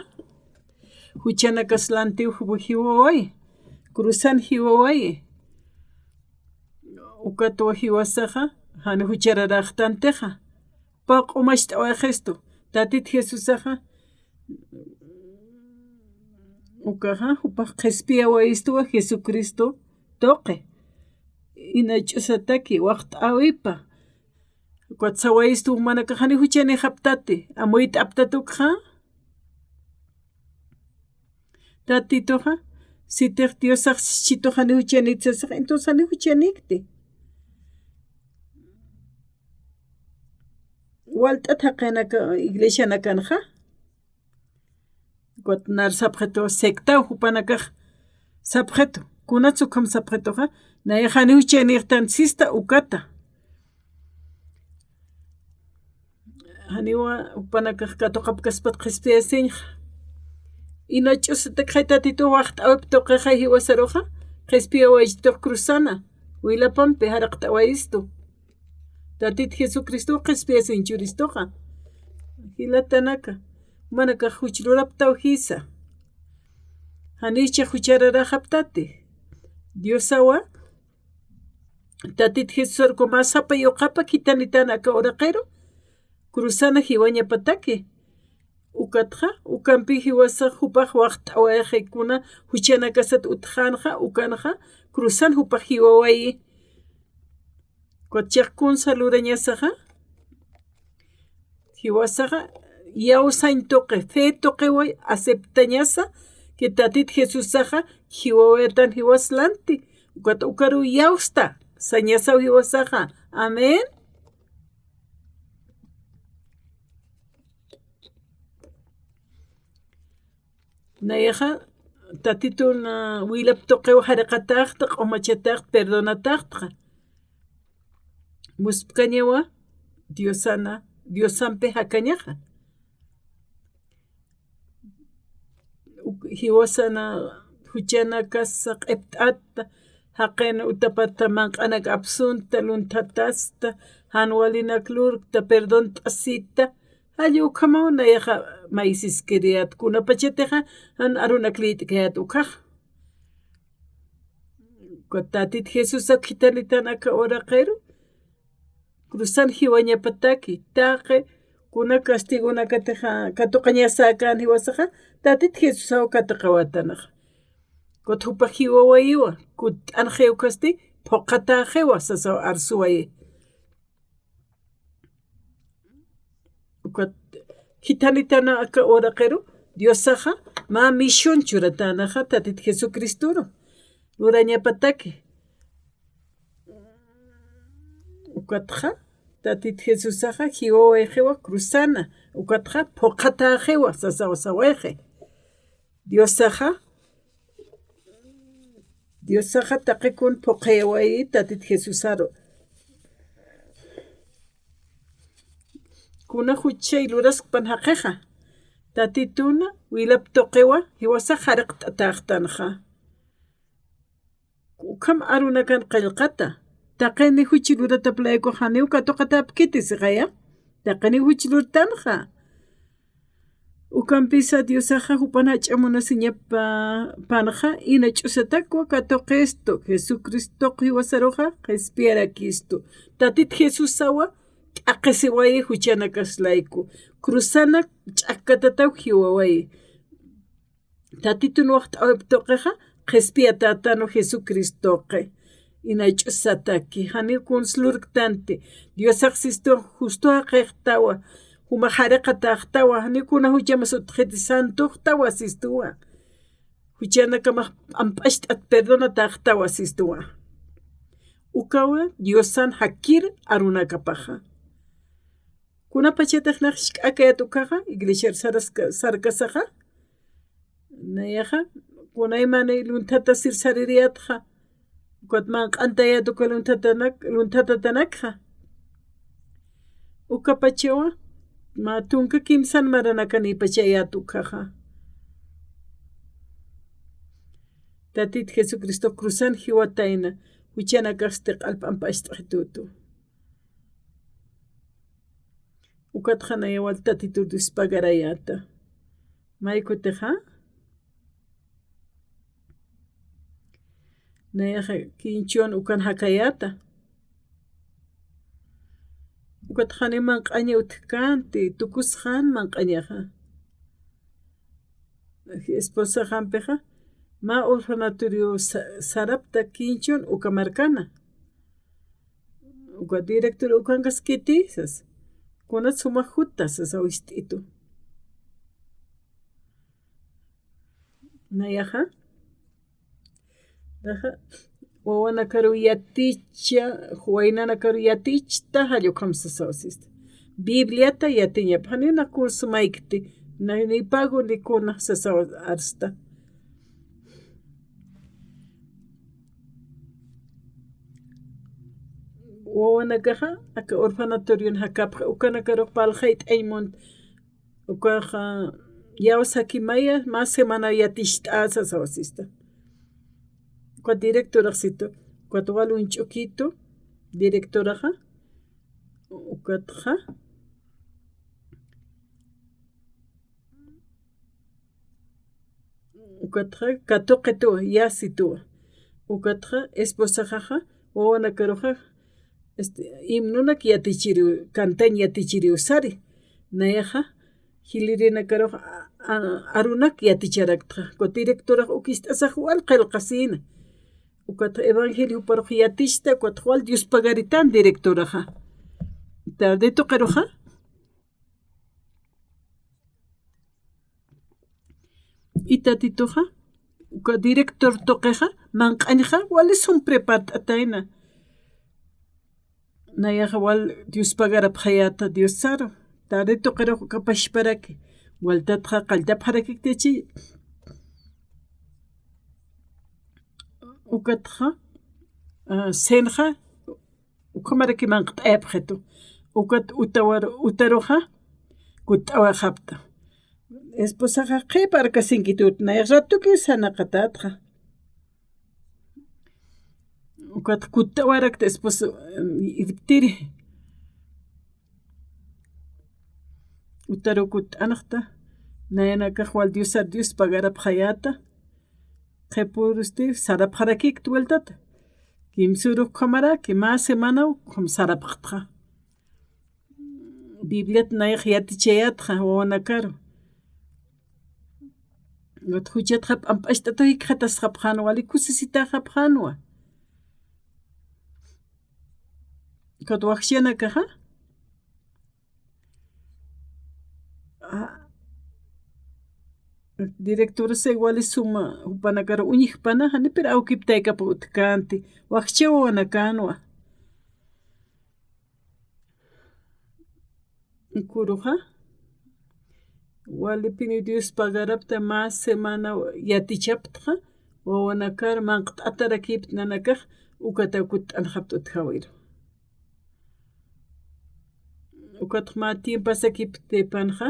Juchanakas lantiw ju-, jiwaway. Cruzan jiwaway. Ukatwa jiwasaxa, jani juchararäxtantixa. Pä q'umacht'awayistu. Tatit Jesusaxa. Ukaxa, jupax qhispiyawayistuwa Jesucristo tuqi. Ina ch'usataki, waxt'äwipa. Ukat sawayistu jumanakax jani juchanïxaptati, amuyt'aptati ukxa. Tatituxa, sitix Diosax sichituxa jani juchanïkti sasax, entonces jani juchanïkti. Walt'at jaqinaka, iglesianakanxa. Ukat nar sapxitu, sectaw jupanakax sapxitu. Kunats ukham sapxituxa, nayax jani juchanïxtan sista ukata. Janiwa jupanakax katuqapkaspat qhispiyasiñxa. Ina ch'usatakxay Tatituw waxt'äwip tuqixay jiwasaruxa, qhispiyawaychitux cruzana, wilapampi jaraqt'awayistu. Tatit Jesucristow qhispiyasiñ churistuxa. Jilatanaka, jumanakax juch luraptaw jisa. Janicha juchararäxaptati. Diosawa, Tatit Jesusar uka mä sapa yuqapa khithanitana aka uraqiru, cruzana jiwañapataki. Ukatxa, ukampi jiwasax jupax waxt'awayxi kuna juchanakasat utjänxa, ukanxa, cruzan jupax jiwawayi. Ukat chiqkunsa lurañasaxa, jiwasaxa iyawsañ tuqi, fe tuqiwa aceptañasa, que Tatit Jesusaxa jiwawayatan jiwas lanti, ukat ukaru iyawsta sañasaw jiwasaxa. Amén. Nayaxa, Tatitun, ah, wilap tuqiw jariqataxta, q'umachataxta, perdonataxta. Muspkañawa, Diosana, Diosampi jakañaxa. Uk-, jiwasana juchanakasa q'ipt'atta, jaqin utapata manq'anak apsunta, lunthatasta, jan walinak lurkta, perdont'asita, jall ukhamaw nayaxa maysiskiriyät, kunapachatixa jan arunak liyt'kayät ukkhax. Ukat Tatit Jesusa khithanitan aka uraqiru, cruzan jiwañapataki, taqi kuna castigonakatixa katuqañasäkän jiwasaxa, Tatit Jesusaw katuqawatanaxa. Ukat jupa jiwawayiwa, kutt'anxiw ukhasti, phuqhatäxiwa sasaw arsuwayi. Ukat khithanitana aka uraqiru, Diosaxa mä misión churatänaxa Tatit Jesucristoru. Lurañapataki. Ukatxa, Tatit Jesusaxa jiwawayxiwa cruzana, ukatxa phuqhatäxiwa sasaw sawayxi. Diosaxa, Diosaxa taqi kun phuqhayawayi Tatit Jesusaru. Kuna juchay luraskpan jaqixa, Tatituna wilap tuqiwa jiwasax jariqt'atäxtanxa. Ukham arunakan qillqata. Taqini juch luratap layku janiw katuqatäpkiti sixaya. Taqini juch lurtanxa. Ukampisa Diosaxa jupan jach'a munasiñapanxa, ina ch'usatakwa katuqistu, Jesucristoq jiwasaruxa qhispiyarakistu. Tatit Jesusawa t'aqhisiwayi juchanakas layku. Cruzanak ch'akkatataw jiwawayi. Tatitun waxt'awip tuqixa, qhispiyatätanu Jesucristoqi. Ina ch'usataki, janiw kuns lurktanti. Diosax sistuwa, justu jaqixtawa, jumax jariqatäxtawa, janiw kuna juchamas utjiti, santuxtawa sistuwa. Juchanakamax p'amp'acht'at perdonatäxtawa sistuwa. Ukawa Diosan jakir arunakapaxa. Kunapachatix nax jisk'akayät ukaxa, iglesiar saraska-, sarkasaxa. Nayaxa, kunaymani lunthatasir saririyätxa. Ukat manq'antayät uka lunthatanak-, lunthatatanakxa. Ukapachawa, mä tunka kimsan maranakanïpachayät ukaxa. Tatit Jesucristo cruzan jiwatayna, juchanakasti q'al p'amp'acht'xitutu. Ukatxa nayaw wal Tatitur Dios pagarayäta. Maykutixa, nayaxa kinchun ukan jakayäta. Ukatxa ni manq'aña utjkänti, tukusxan manq'añaxa. Esposaxampixa, mä orfanatorio sa-, sarapta kinchun uka markana. Uka director ukankaskiti, sas. Kunat suma juta, sasa wist'itu. Nayaxa. Naxa, wawanakaru yaticha, waynanakaru yatichta, jall ukham sasaw sista. Bibliata yatiñap, janiw nax kun sumaykti, na, ni pago ni kuna sasaw arsta. Wawanakaxa, aka orfanatorion jakapxa, ukanakarux parlxayt'añ munt, ukaxa, iyawsaki maya, mä semana yaticht'a sasaw sista. Ukat directorax situ, ukat wal uñch'ukitu, directoraxa, ukatxa, ukatxa katuqituwa, yasituwa. Ukatxa esposaxaxa, wawanakaruxa, este, himnonak yatichiriw, cantañ yatichiriw sari. Nayaxa, jilirinakarux, a, a, arunak yaticharaktxa. Ukat directorax ukist'asax wal qillqasïna. Ukat evangelio juparux yatichta, ukat wal Dios pagaritan directoraxa. Tarde tuqiruxa. Y tatituxa, uka director tuqixa, manq'añxa, wali sum prepart'atayna. Nayaxa wal Dios pagarapxayäta Diosaru. Tarde tuqirux uka pachparaki. Waltatxa qalltapxarakiktichi. Ukatxa, ah, senxa, ukhamaraki manq't'ayapxitu. Ukat utawar, utaruxa, kutt'awayxapta. Esposaxa qhipa arkasinkitu, nayax ratukiw sarnaqatätxa. Ukat kutt'awarakta esposo, em, irptiri. Utaru kutt'anxta. Nayanakax wal Diosar Dios pagarapxayäta. Qhipürusti sarapxarakikta vueltata. Kimsürux ukhamaraki, mä semanaw ukham sarapxtxa. Bibliat nayax yatichayätxa wawanakaru. Ukat juchatxa p'amp'acht'ataw jikxatasxapxänwa, wali kusisitäxapxänwa. Ukat wakchanakaxa, ah, directorasa wali suma jupanakar uñjpana, janipir awkiptaykapa utjkänti, wakcha wawanakänwa. Kuruxa, walipini Dios pagarapta mä semana yatichaptxa, wawanakar manq't'atarakipta nanakax, ukataw kutt'anxapta utjawiru. Ukatxa mä tiempasakiptipanxa,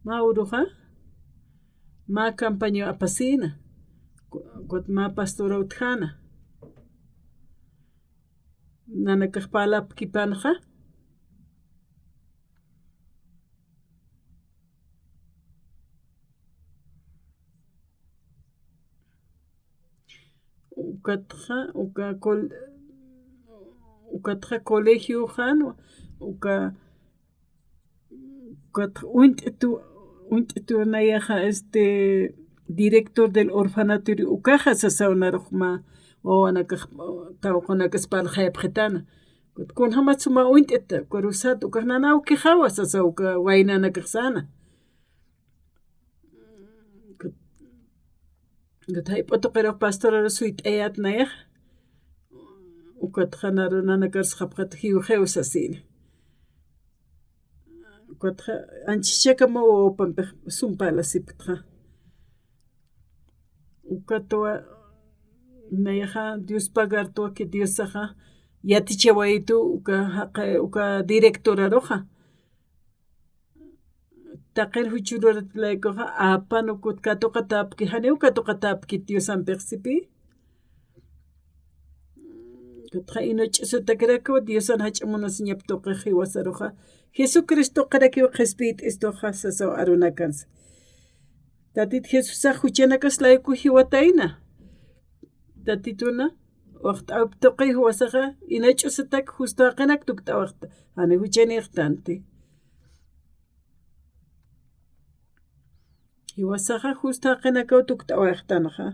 mä uruxa, mä campaña apasïna, ukat mä pastora utjäna. Nanakax parlapkipanxa, ukatxa, uka col-, ukatxa colegioxan, uka, ukatxa uñt'itu, uñt'itu nayaxa, este, director del orfanatorio ukaxa sasaw narux mä wawanakax, tawqunakas parlxayapxitana. Ukat kunjamat suma uñt'ita, ukarusat, ukax nana awkixawa sasaw uka waynanakax säna. Ukat jayp'u tuqirux pastoraru suyt'ayät nayax. Ukatxa naru nanakar sxapxat jiwxiw sasïna. Ukatxa anchhichakama wawapampix sum parlasipktxa. Ukatwa nayaxa Dios pagartwa que Diosaxa yatichawayitu uka jaqi, uka directoraruxa. Taqir juch luratlaykuxa, apan ukut katuqatäpki, janiw katuqatäpkit Diosampix sipï. Ukatxa ina ch'usatakirakwa Diosan jach'a munasiñap tuqix jiwasaruxa. Jesucristo tuqirakiw qhispiyt'istuxa sasaw arunakansa. Tatit Jesusax juchanakas layku jiwatayna. Tatituna, waxt'awip tuqi jiwasaxa, ina ch'usatak justu jaqinak tukt'awaxta. Jani juchanïxtanti. Jiwasaxa justu jaqinakaw tukt'awaxtanxa.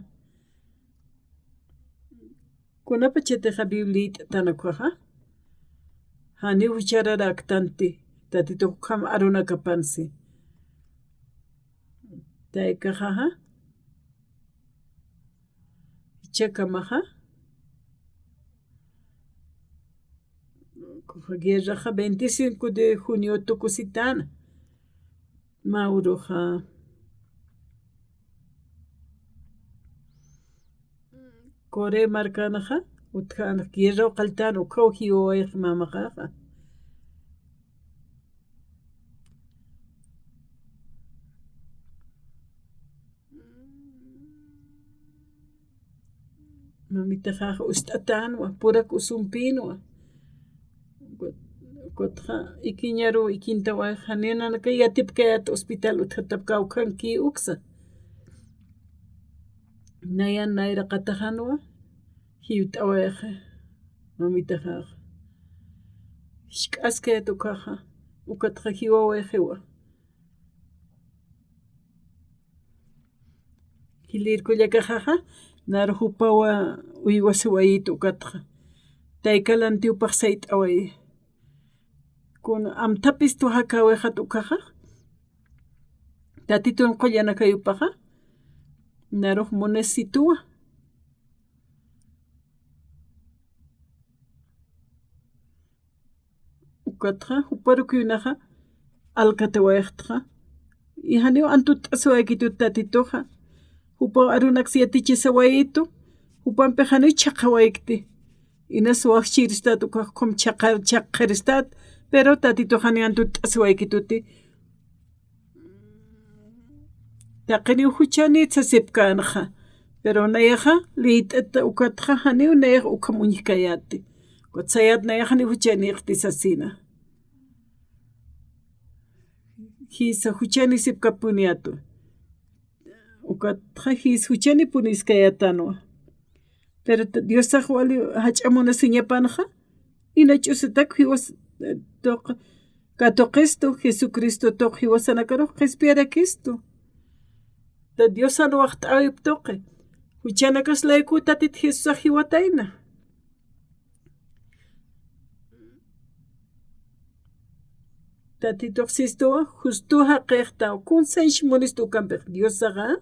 Kunapachatixa Bibliayt'atan ukhaxa, janiw juchararaktanti, Tatitux ukham arunakapansi. Taykaxaxa, jichhakamaxa, guerraxa veinticinco de junio tukusitäna. Mä uruxa Corea markanxa utjänxa, guerraw qalltän, ukhaw jiwawayxi mamaxaxa. Mamitaxax ust'atänwa, purak usumpïnwa. Ukatxa ikiñaru ikintawayxa, janiw nanaka yatipkayät hospital utjatapkäw, ukhankï uksa. Nayan nayraqataxanwa, jiwt'awayxi mamitaxaxa. Jisk'askayät ukhaxa, ukatxa jiwawayxiwa. Jilïr kullakaxaxa, naru jupawa uywasiwayit ukatxa. Taykalantiw paxsayt'awayi. Kun amthapistu jakäwixat ukaxa, Tatitun qullanakayupaxa, narux munisituwa. Ukatxa, juparukïnaxa, alkatawayxtxa. Y janiw antutt'asiwaykitut Tatituxa. Jupaw arunaks yatichisawayitu, jupampix janiw chhaqhawaykti. Inas waxchiristat ukax ukham chhaqar, chhaqharistat, pero Tatitux janiw antutt'asiwaykituti. Taqiniw juchanït sasipkänxa, pero nayaxa liyt'ata ukatxa janiw nayax ukham uñjkayäti. Ukat sayät nayax janiw juchanïxti sasina. Jisa juchanïsipkapuniyätwa. Ukatxa jis juchanïpuniskayätanwa. Pero t-, Diosax wali jach'a munasiñapanxa, ina ch'usatak jiwas, eh, tuq-, katuqistu, Jesucristo tuq jiwasanakarux qhispiyarakistu. Ta Diosan waxt'äwip tuqi. Juchanakas layku Tatit Jesusax jiwatayna. Tatitux sistuwa, justu jaqixtaw, kun sañch munistu ukampix Diosaxa,